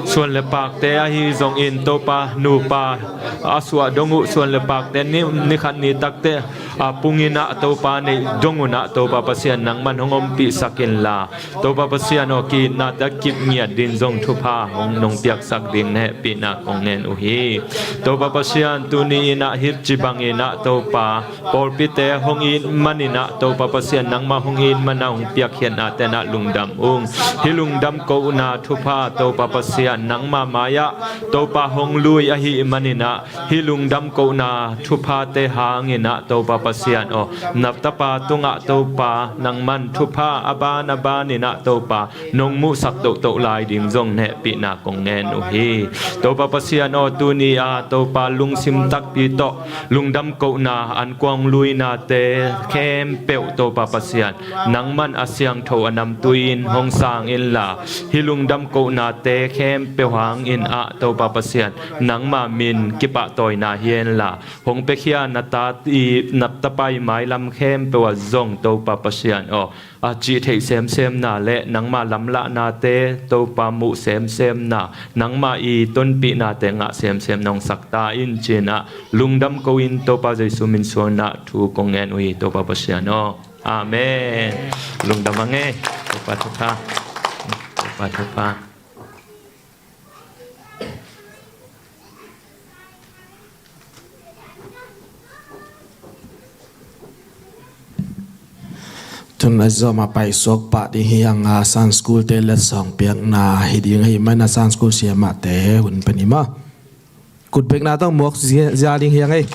suan le pakte ahi zongin Topa nupa a suah dong uh suan le pakte ni, ni khat ni takte a pungin ah Topa neih dong un ah Topa Pasian nangman hong ompihsak inla, Topa Pasian aw, ki-itnate a kip ngiat ding zong thupha hong nong piaksak ding na hehpihna kong ngen uh hi. Topa Pasian, tuni in ah hi ci bangin ah Topa pawlpite hong it manin ah Topa Pasian nangmah hong it man ah hong piakkhiatnate in ah lungdam ung. Hih lungdam kohna thupha Topa Pasian nangmah mai-ah Topa hong lui ahih manin ah hih lungdam kohna thuphate hangin ah Topa Pasian aw, na tapa tungah Topa nangman thupha a ban a banin ah Topa nong muhsak tohtoh lai ding zong na hehpihna kong ngen uh hi. Topa Pasian aw, tuni a Topa lungsim takpi tawh lungdam kohna ankuang luinate khempeuh Topa Pasian nangman a siangtho a namtui in hong sang inla, hih lungdam kohnate khempeuh hangin ah Topa Pasian nangma min kipahtawina hi inla, hong piakhia na ta i, na tapa i mailam khempeuh ah zong Topa Pasian aw, a cih theih semsemna le nangma lamlahnate Topa muh semsemna, nangma i tonpihnate ngah semsem nong sak ta in ci-in ah lungdam ko in Topa Jesu min suang in ah thu kong ngen uh hi Topa Pasian aw. Amen. Lungdam a ngei. Topa thupha. Topa thupha. Tun a zom a paisuak pah ding hi hang a, Sunday school te letsong piakna hi ding ahih man a Sunday school siamahte hun pen hi maw? Kutbekna tawh muak zia, zia ding hi hang ei.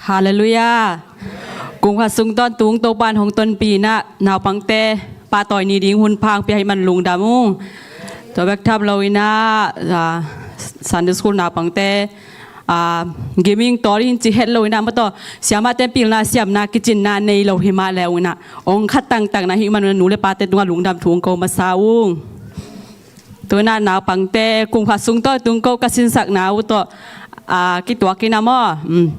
Halleluiah. Kum khat sung tawntung Topa'n hong tonpih in ah naupangte pahtawi ni ding hun pha hong pia ahih man lungdam ung. Tua bek tham lo in ah, ah, Sunday school naupangte, ah, gaming tawl in ci het lo in ah, maw, tua siamahte pilna siamna kicinna nei lo hi mah le ung in ah, ong khat tangtak na hih man un ah nu le pate tungah lungdam thu ong ko masa ung. Tu-in ah naupangte kum khat sung tawntung ko ka sinsakna uh tawh, ah, kituak in ah maw. Um,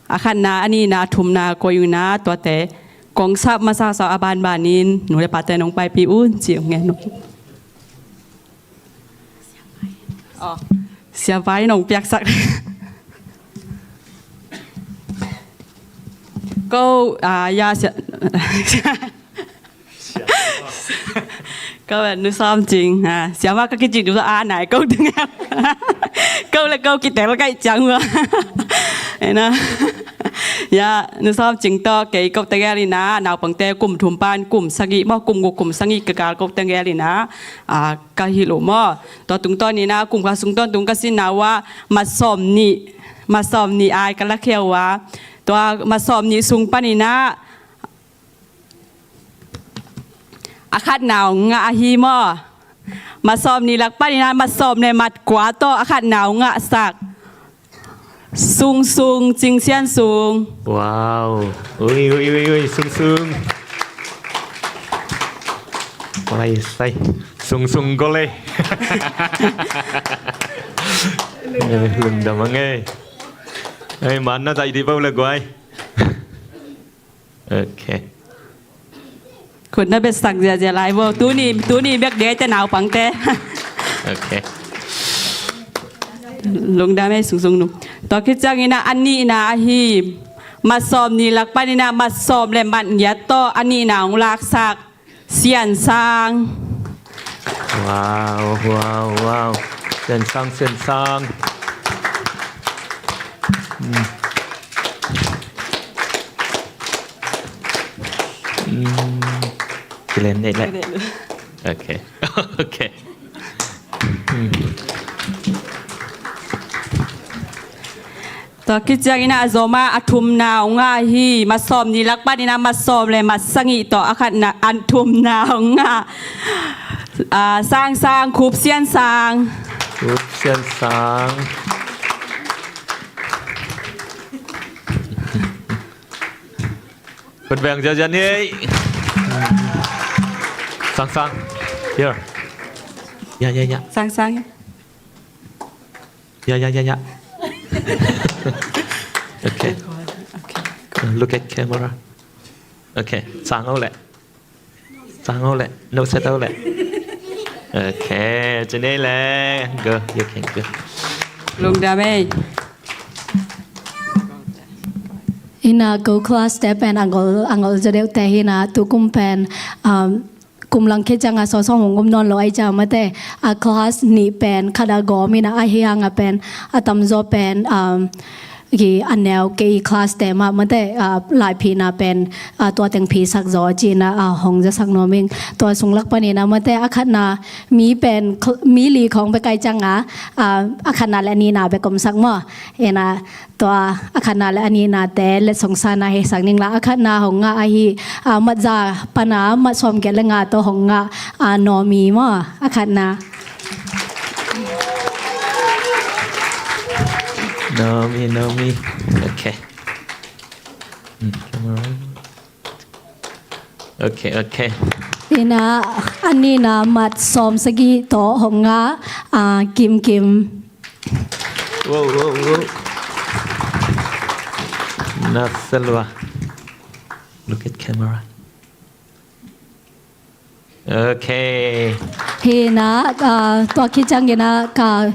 a khatna, a nihna, a thumna koih un ah, tuate kong sap masa sawh a banbanin nu le pate nong paipih un ci ong ngen uh. Aw, Sia Pai nong piaksak. Ko, ah, ya, sia. Ko, eh, Nu Sawm Cing, ah, siamah ka kicing ding uh a nai ko teng. Ko le ko kitel kai ciang uh. Ena. Ya, Nu Sawm Cing tawh kei ko tegel in ah, naupangte kum thum pan kum sagih maw, kum guk kum sagih kikal ko tegel in ah, ah, ka hilh uh maw. Tua tungtawn in ah kum khat sung tawntung ka sinna uh ah mat sawm nih, mat sawm nih ai ka lakhia uh ah, tua mat sawm nih sung panin ah a khatna ong ngah ahi maw. Mat sawm nih lak panin ah mat sawm le mat kua tawh a khatna ong ngahsak. Sung Sung, Cing Sian Sung. Wow. Ui, ui, ui, ui, Sung Sung. Ui, sai. Sung Sung ko le. Eh, lungdam a ngei. Eh, man na dai di bau le guai. Ok. Khut na betsak ziahziah lai bo. Tuni, tuni bek dei te naupangte. Ok. Lungdam ei, Sung Sung Nu. Tua khit ciangin ah a nihna ahi, mat sawm nih lak panin ah mat sawm le mat giat tawh a nihna hong laksak Sian Sang. Wow, wow, wow. Sian Sang, Sian Sang. Mm. Mm. Kilen nei le. Ok. Ok. Mm. Tua khit ciangin ah a zom ah a thumna hong ngah hi. Mat sawm nih lak panin ah mat sawm le mat sagih tawh a khatna, a thumna hong ngah. Ah, Sang Sang, Khup Sian Sang. Khup Sian Sang. Khut beng ziahziah ni. Sang Sang. Here. Ya, ya, ya. Sang Sang. Ya, ya, ya, ya. Ok. Ok. Look at camera. Ok. Sang au le. Sang au le. No set au le. Ok. Ci nei le. Go. You can go. Lungdam ei. Ina ko class te pen a ngol, a ngol zaw deuh te hi na, tukum pen, um, kum lang khit ciang a sawsawng hong um nawn lo ahih ciang mate, a class nih pen khat a gawm ina, ahi hang a pen a tamzaw pen, um, ki a neu kei class te mah mate, uh, laiphina pen, uh, tua teng phisak zaw ci ina, uh, hong zasak nuam ing. Tua sung lak panin a mate, a khatna mi pen, mi li khawng bek ahih ciang a, uh, a khatna le a nihna bek omsak maw. Ina, tua a khatna le a nihnate letsong sanna hisak ning la, a khatna hong ngah ahi, a, mat za pana mat sawm giat le nga tawh hong ngah, a, Naomi maw, a khatna. Naomi, Naomi. Ok. Hmm, camera. Ok, ok. Ina, a nihna mat sawm sagih tawh hong ngah, a, Kim Kim. Wow, wow, wow. Nasa lua. Look at camera. Ok. Hi na, ah, tua khit ciang ina ka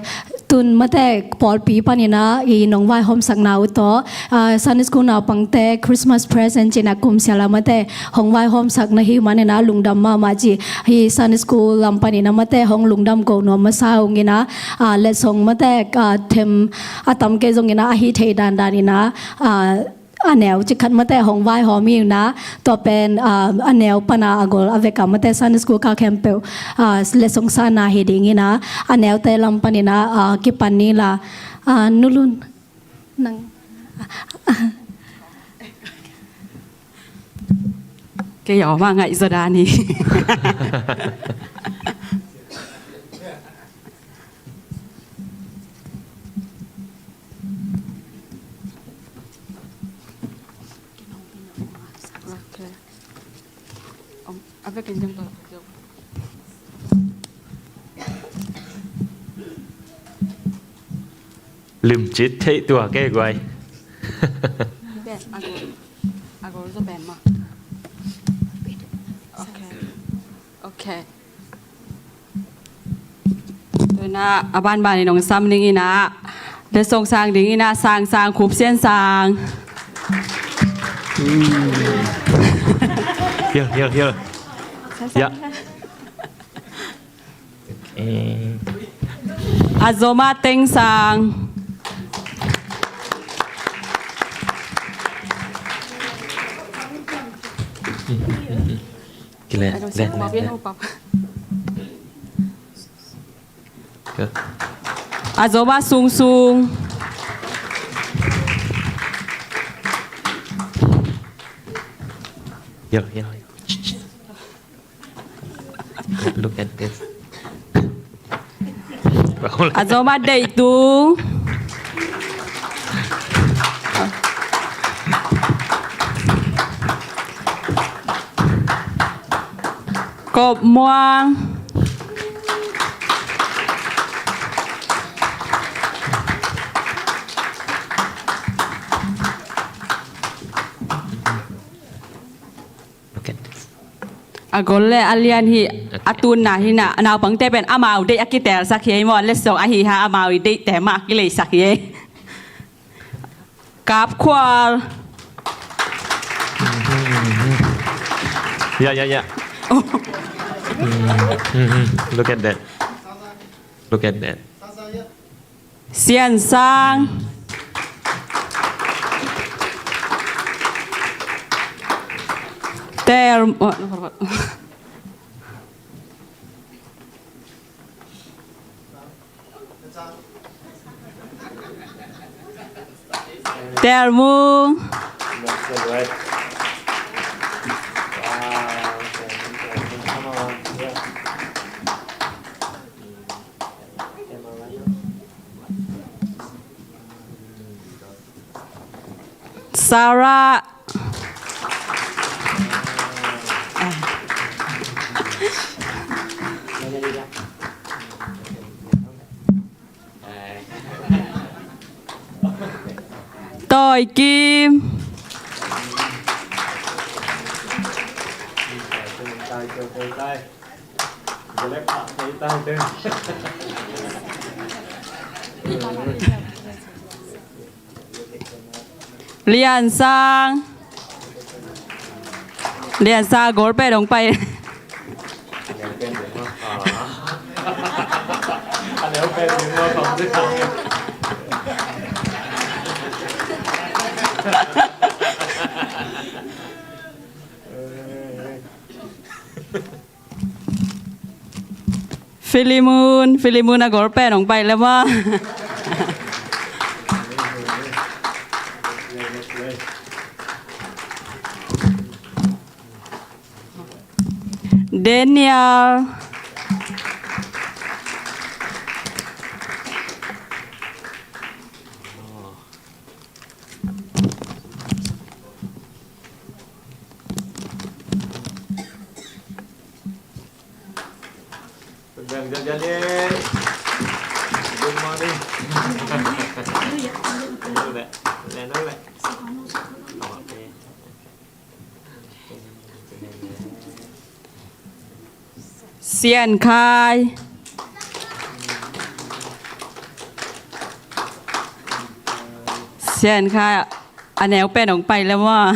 tun mate pawlpi pan ina i nong vaihawmsakna uh tawh, ah, Sunday school naupangte Christmas present ci ina kum sial a mate hong vaihawmsak na hi man ina lungdam mahmah ci. Hi Sunday school lam pan ina mate hong lungdam ko nuam masa ung ina, ah, letsong mate, ah, them a tam kei zong ina ahi thei dandan ina, ah, a neu ci khat mate hong vaihawm hi ina, tua pen, ah, a neu pana a gol a vek a mate Sunday school kal khempeuh, ah, letsong sanna hi ding ina, a neute lam pan ina, ah, kipan ni la, ah, Nu Lun. Nang. Kei a om a ngaihzaw dan hi. Ok. Om, a vekin ding tawh. Limcit theih tua kei guai. Ben, a gol. A gol zaw ben mah. Ok. Ok. Tuna a banban in hong sam ding ina, letsong sang ding ina, Sang Sang, Khup Sian Sang. Here, here, here. Ya. Ok. A zom ah Teng Sang. Kile, le, le, le. Go. A zom ah Sung Sung. Yo, yo, yo. Look at this. A zom ah Deih Tung. Kop Muang. A gol le a lian hi, a tunna hi na, naupangte pen amau deih a kitelsak hi ei maw, letsong ahi hang amau i deihte mah a kileisak hi ei. Kap Khual. Yeah, yeah, yeah. Oh. Mm-hmm. Look at that. Look at that. Sian Sang. Tel, oh, no, what, what? Tel Mung. Sarah. Toi Kim. Lian Sang. Lian Sang, gol pen hong pai. Filimon, Filimon a gol pen hong pai le maw. Daniel. Good morning. Sian Khai. Sian Khai, a neu pen hong pai le maw.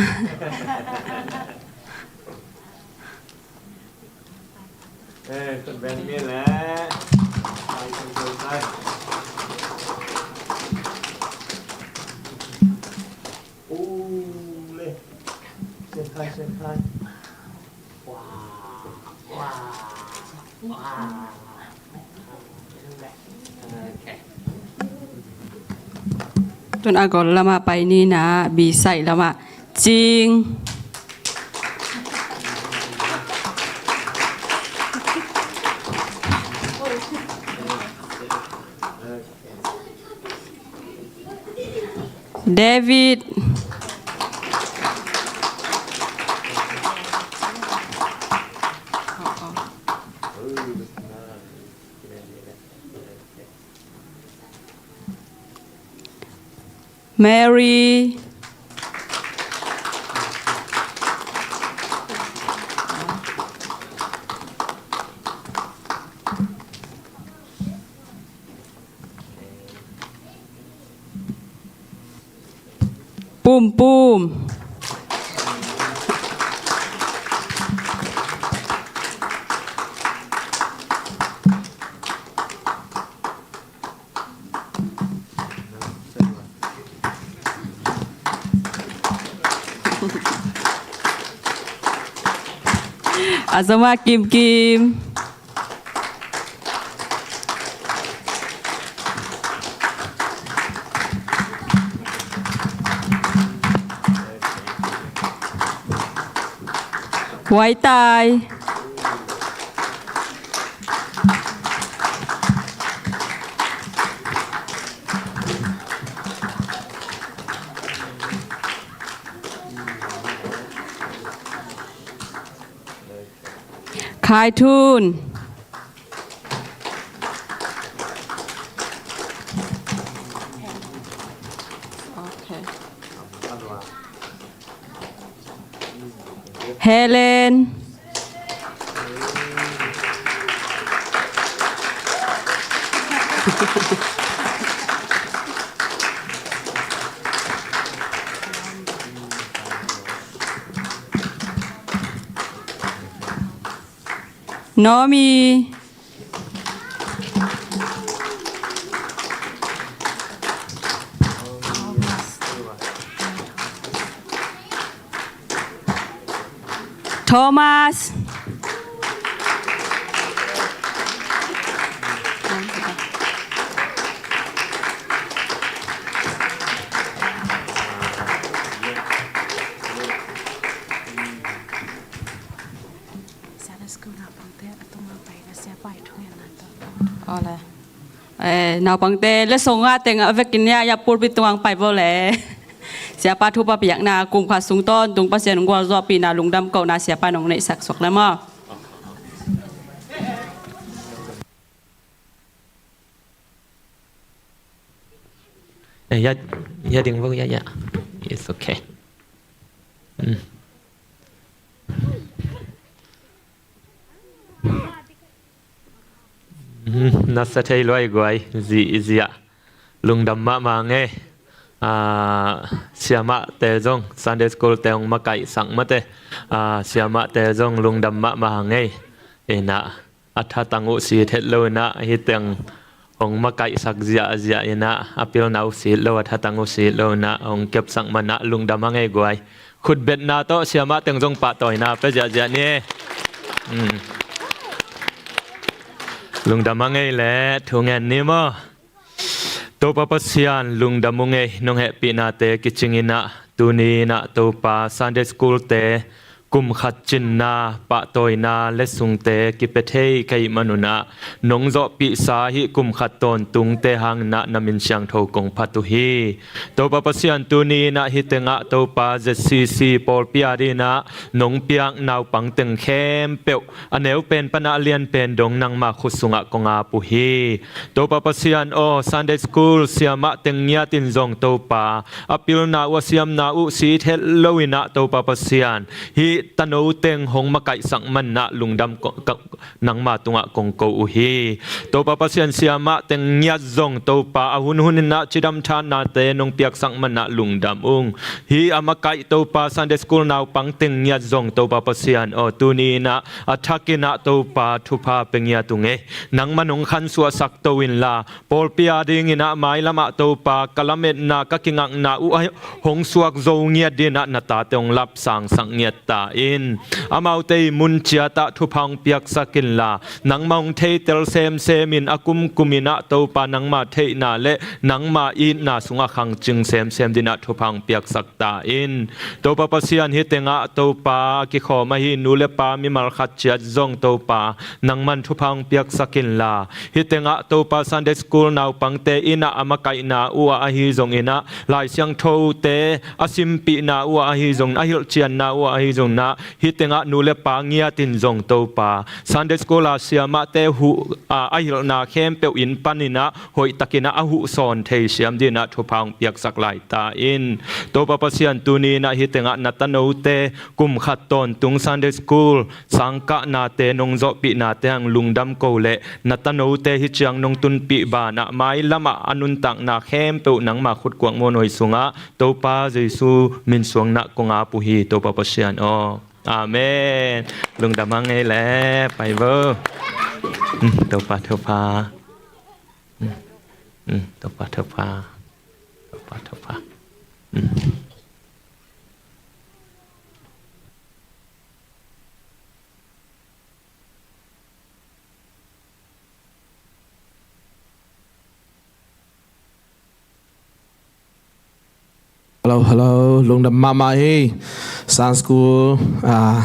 Tun a gol lamah pai ni na, B side lamah. Cing. David. Mary. Pum Pum. A zom a Kim Kim. Wai Tai. Khai Thun. Helen. Nomi. Thomas. Sunday school naupangte a tungah pai na siapa i thungetna tawh. Awle. Eh, naupangte le song a teng a vekin ya ya pulpit tungah pai bo le. Siapa thupha piakna kum khat sung tawntung Pasian gualzawhpihna lungdam kohna siapa nong neihsak suak le maw. Eh, ya, ya ding bo, ya, ya. It's okay. Mm. Mm, na sa thei luai guai, zi, zi a. Lungdam mahmah ngei. Ah, siamahte zong, Sunday school te hong makaihsak mate. Ah, siamahte zong lungdam mahmah ngei. Ina, a thatang uh sit het lo ina, hih teng hong makaihsak ziahziah ina, a pilna uh sit lo, a thatang uh sit lo ina, hong kepsak mana lungdam a ngei guai. Khutbetna tawh siamah teng zong pahtawina pia ziahziah ni. Hmm. Lungdam a ngei le thungen ni maw. Topa Pasian lungdam ung ei, nong hehpihnate kicing inah, tuni inah Topa Sunday school te kum khat cinna pahtawina le sungte kipia thei ka hih manunah, nong zawhpihsa hih kum khat tawntungte hanginah na min siangtho kong phat uh hi. Topa Pasian tuni inah hih tengah Topa Z C C pawlpi a dinah nong piak naupang teng khempeuh a neu pen panah a lian pen dong nangma khut sungah kong ap uh hi. Topa Pasian aw, Sunday school siamah teng ngiatin zong Topa, a pilna uh a siamna uh sit het lo inah Topa Pasian, hih tano teng hong makaihsak manah lungdam ko-, ka-, nangma tungah kong ko uh hi. Topa Pasian siamah teng ngiat zong Topa, a hunhun inah cidam thannate nong piaksak manah lungdam ung. Hih a makaih Topa Sunday school naupang teng ngiat zong Topa Pasian aw, tuni inah a thak inah Topa thupha pia ngiat ung ei. Nangma nong khansuahsak to inla, pawlpi a dinginah mailamah Topa ka lametna ka kingakna uh a hong suak zo ngiat dinah na tate hong lapsangsak ngiat ta in. Amaute i mun ciatah thupha hong piaksak inla, nangma hong theitel semsem in a kumkum inah Topa nangma theihna le nangma itna sungah khangcing semsem dinah thupha hong piaksak ta in. Topa Pasian hih tengah Topa a kikhawm ahi nu le pa mimal khat ciat zong Topa nangman thupha hong piaksak inla, hih tengah Topa Sunday school naupangte inah a makaihna uh ah ahi zong inah, Lai Siangthote a simpihna uh ah ahi zong, a hilhcianna uh ah ahi zong inah, hih tengah nu le pa ngiatin zong Topa Sunday school a siamahte huh, a, a hilhna khempeuh in paninah hoihtakinah a huh sawn thei siam dinah thupha hong piaksak lai ta in. Topa Pasian tuni inah hih tengah na tanote kum khat tawntung Sunday school sangkahnate nong zawhpihnate hang lungdam ko le na tanote hih ciang nong tunpih banah mailamah a nuntakna khempeuh nangma khutkuak muanhuai sungah Topa Jesu min suangnah kong ap uh hi. Topa Pasian aw. Amen. Lungdam a ngei le pai vo. Hmm, Topa thupha. Hmm, hmm, Topa thupha. Topa thupha. Hmm. Hello, hello. Lungdam mahmah hi. Sunday school, ah,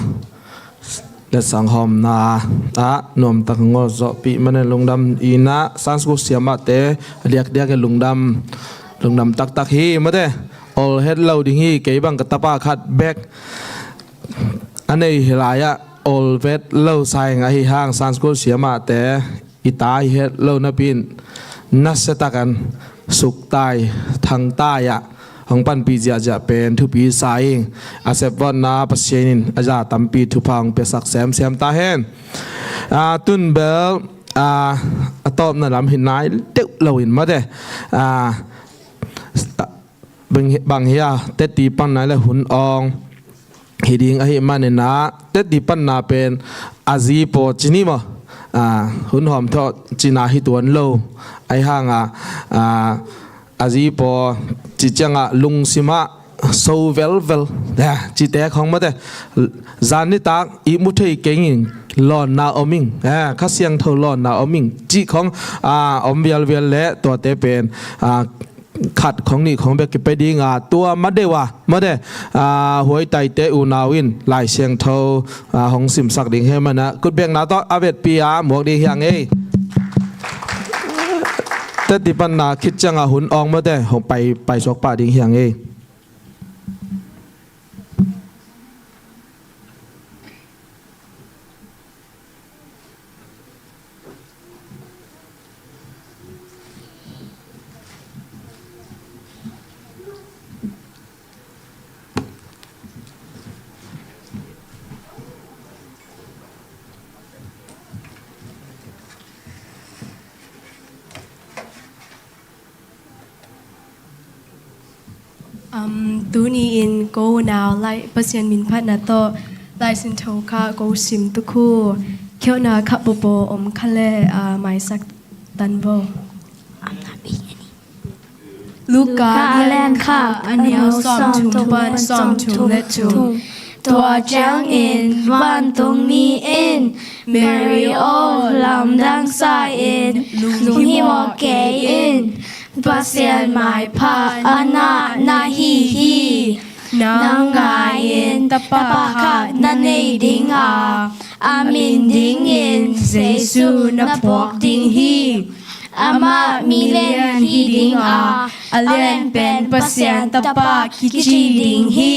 letsong hawmna ah nuamtak ngawh zawhpih manin lungdam inah, Sunday school siamahte a diakdiak in lungdam, lungdam taktak hi mate. Ol het lo ding hi, kei bang ka tapa khat bek a nei hi lai-ah ol vet lo sa ing, ahi hang Sunday school siamahte i ta hi het lo napi-in nasia takin suktai thangtai ah hong panpih ziahziah pen thupi sa ing. A sepvotna Pasian in a za tampi thupha hong piasak semsem ta hen. Ah, tun bel a, a tawpna lam hi nai deuh lo in mate. A, bang hi, bang hi a, teti panna le hun awng hi ding ahih manin a, teti panna pen a zi paw ci ni maw. A, hun hawm thawh cina hi tuan lo. Ahi hanga, a, a zi paw ci cianga lungsimah so velvel, eh, cite khong mate. Zan nitak i mu thei keng in lawnna om ing, eh, Kha Siangtho lawnna om ing cih khong, a, om vialvial le tuate pen, a, khat khong nih khong bek kipe dinga tua ma deuh a mate, a, huaitaite unau in Lai Siangtho, a, hong simsak ding hi mana kutbekna tawh a vetpi a muak ding hi hang ei. Teti panna khit cianga hun awng mate hong pai, paisuak pah ding hi hang ei. Um, tuni in ko unau lai Pasian min phatna tawh Lai Siangtho kha ko sim tuk uh. Khialhna kha pawpaw om kha le, ah, maisak tan vo. Luka a lian khat, a neu sawmthum pan sawmthum le thum. Tua ciangin vantungmi in, Mary aw, lamdang sa in, lunghimawh kei in, Pasian maipha a na na hi hi. Nang ngai-in tapa khat na nei ding a, a min dingin Jesu na phuak ding hi. Amah mi lian hi ding a, a lian pen Pasian Tapa kici ding hi.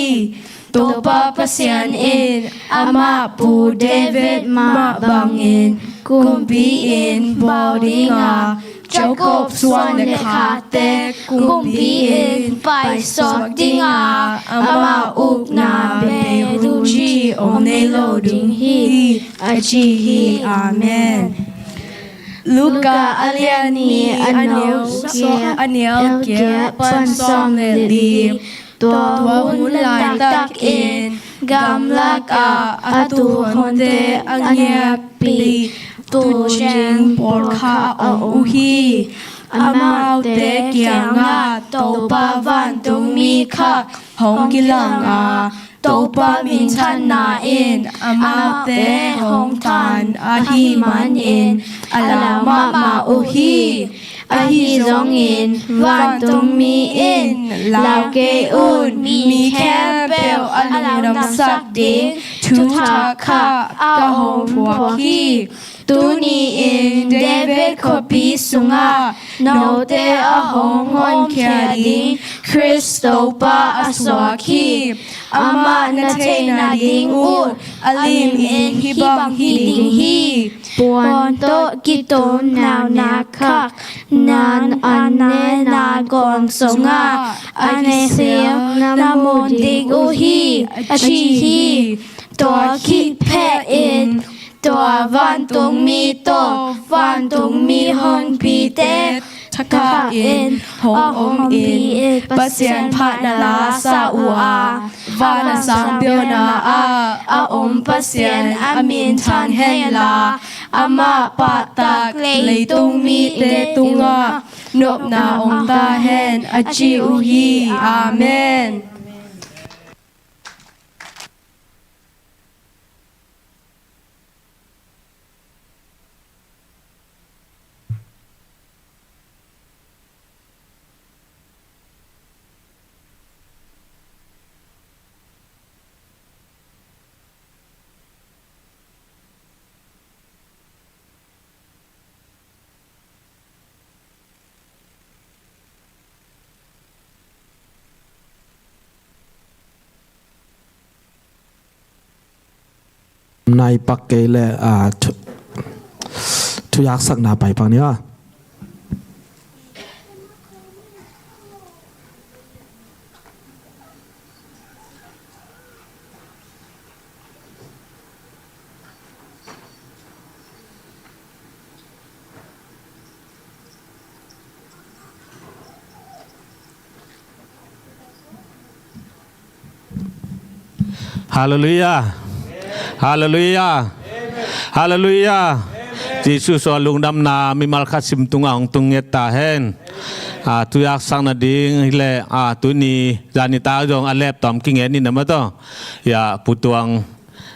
Topa Pasian in amah pu David mah bangin kumpi inn bawl ding a, Jacob suan le khate kumpi inn paisuak ding a, amah ukna beidun ci om nei lo ding hi, a ci hi. Amen. Luka a lian nih, a neu sawm, a neu giat pan sawm le li. Tua hun laitakin gamlak ah a tuuhonte a ngiapih tuucing pawlkhat a om uh hi. Amaute kiangah Topa vantungmi khat hong kilang a, Topa minthanna in amaute hong than ahih manin a lau mahmah uh hi. Ahi zongin vantungmi in, "Lau kei un, mi khempeuh a lungdamsak ding thuthak khat ka hong phuak hi. Tuni-in David khuapi sungah note a hong honkhia ding Khrist Topa a suak hi. Amah na theihna ding uh a limin hih bang hi ding hi. Puan tawh kiton nauna khat nan a nena gawm sungah a nesil na mu ding uh hi," a ci hi. Tua khit phetin tua vantungmi tawh vantungmi honpite thakhatin hong om in Pasian phatna la sa uh a, van a sang piauna ah a om Pasian a min thang henla, amah pahtak leitung mite tungah nopna ong ta hen, a ci uh hi. Amen. Nai pak kei le, ah, thu, thuyaksakna pai pak ni a. Halleluiah. Halleluiah. Halleluiah. Jesu suah lungdamna mimal khat sim tungah hong tung nget ta hen. A, thuaksak nading hileh, a, tuni zani ta zong a laptop kinget ni na maw taw. Ya, Pu Tuang,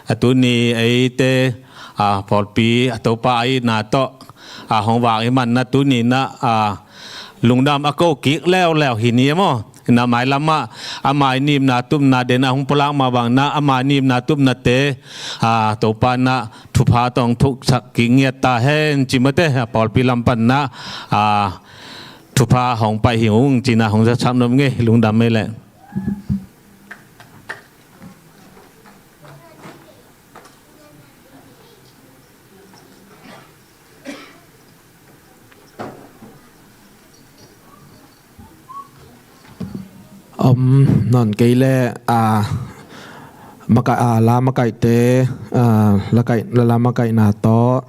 a, tuni eite, a, pawlpi, a, Topa a itna tawh, a, hong vak hi man na tuni na, a, lungdam a ko kik leuleu hi ni maw. Na mailam ah, a mai nimna tupna den a hong pulak mah bang na, a mai nimna tupnate, a, Topa na thupha tawh thuksak kik ngiat ta hen ci maw te, a, pawlpi lam pan na, a, thupha hong pai hi ung ci na hong zasak nuam ngei, lungdam mei leh. Om, non kei le, a, maka-, a, la makaihte, a, la kai-, la, la makaihna tawh,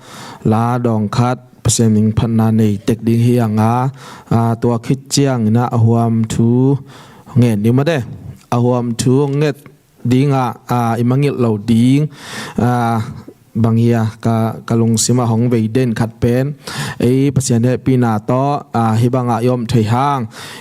la dawng khat, Pasian min phatna nei tek ding hi hang a, a, tua khit ciangin a, a huam thu ngen ding maw te. A huam thu nget dingah, a, i mangngilh lo ding, a, bang hia ka, ka lungsim ah hong vei den khat pen, ei Pasian hehpihna tawh, a, hih bangah i om thei hang,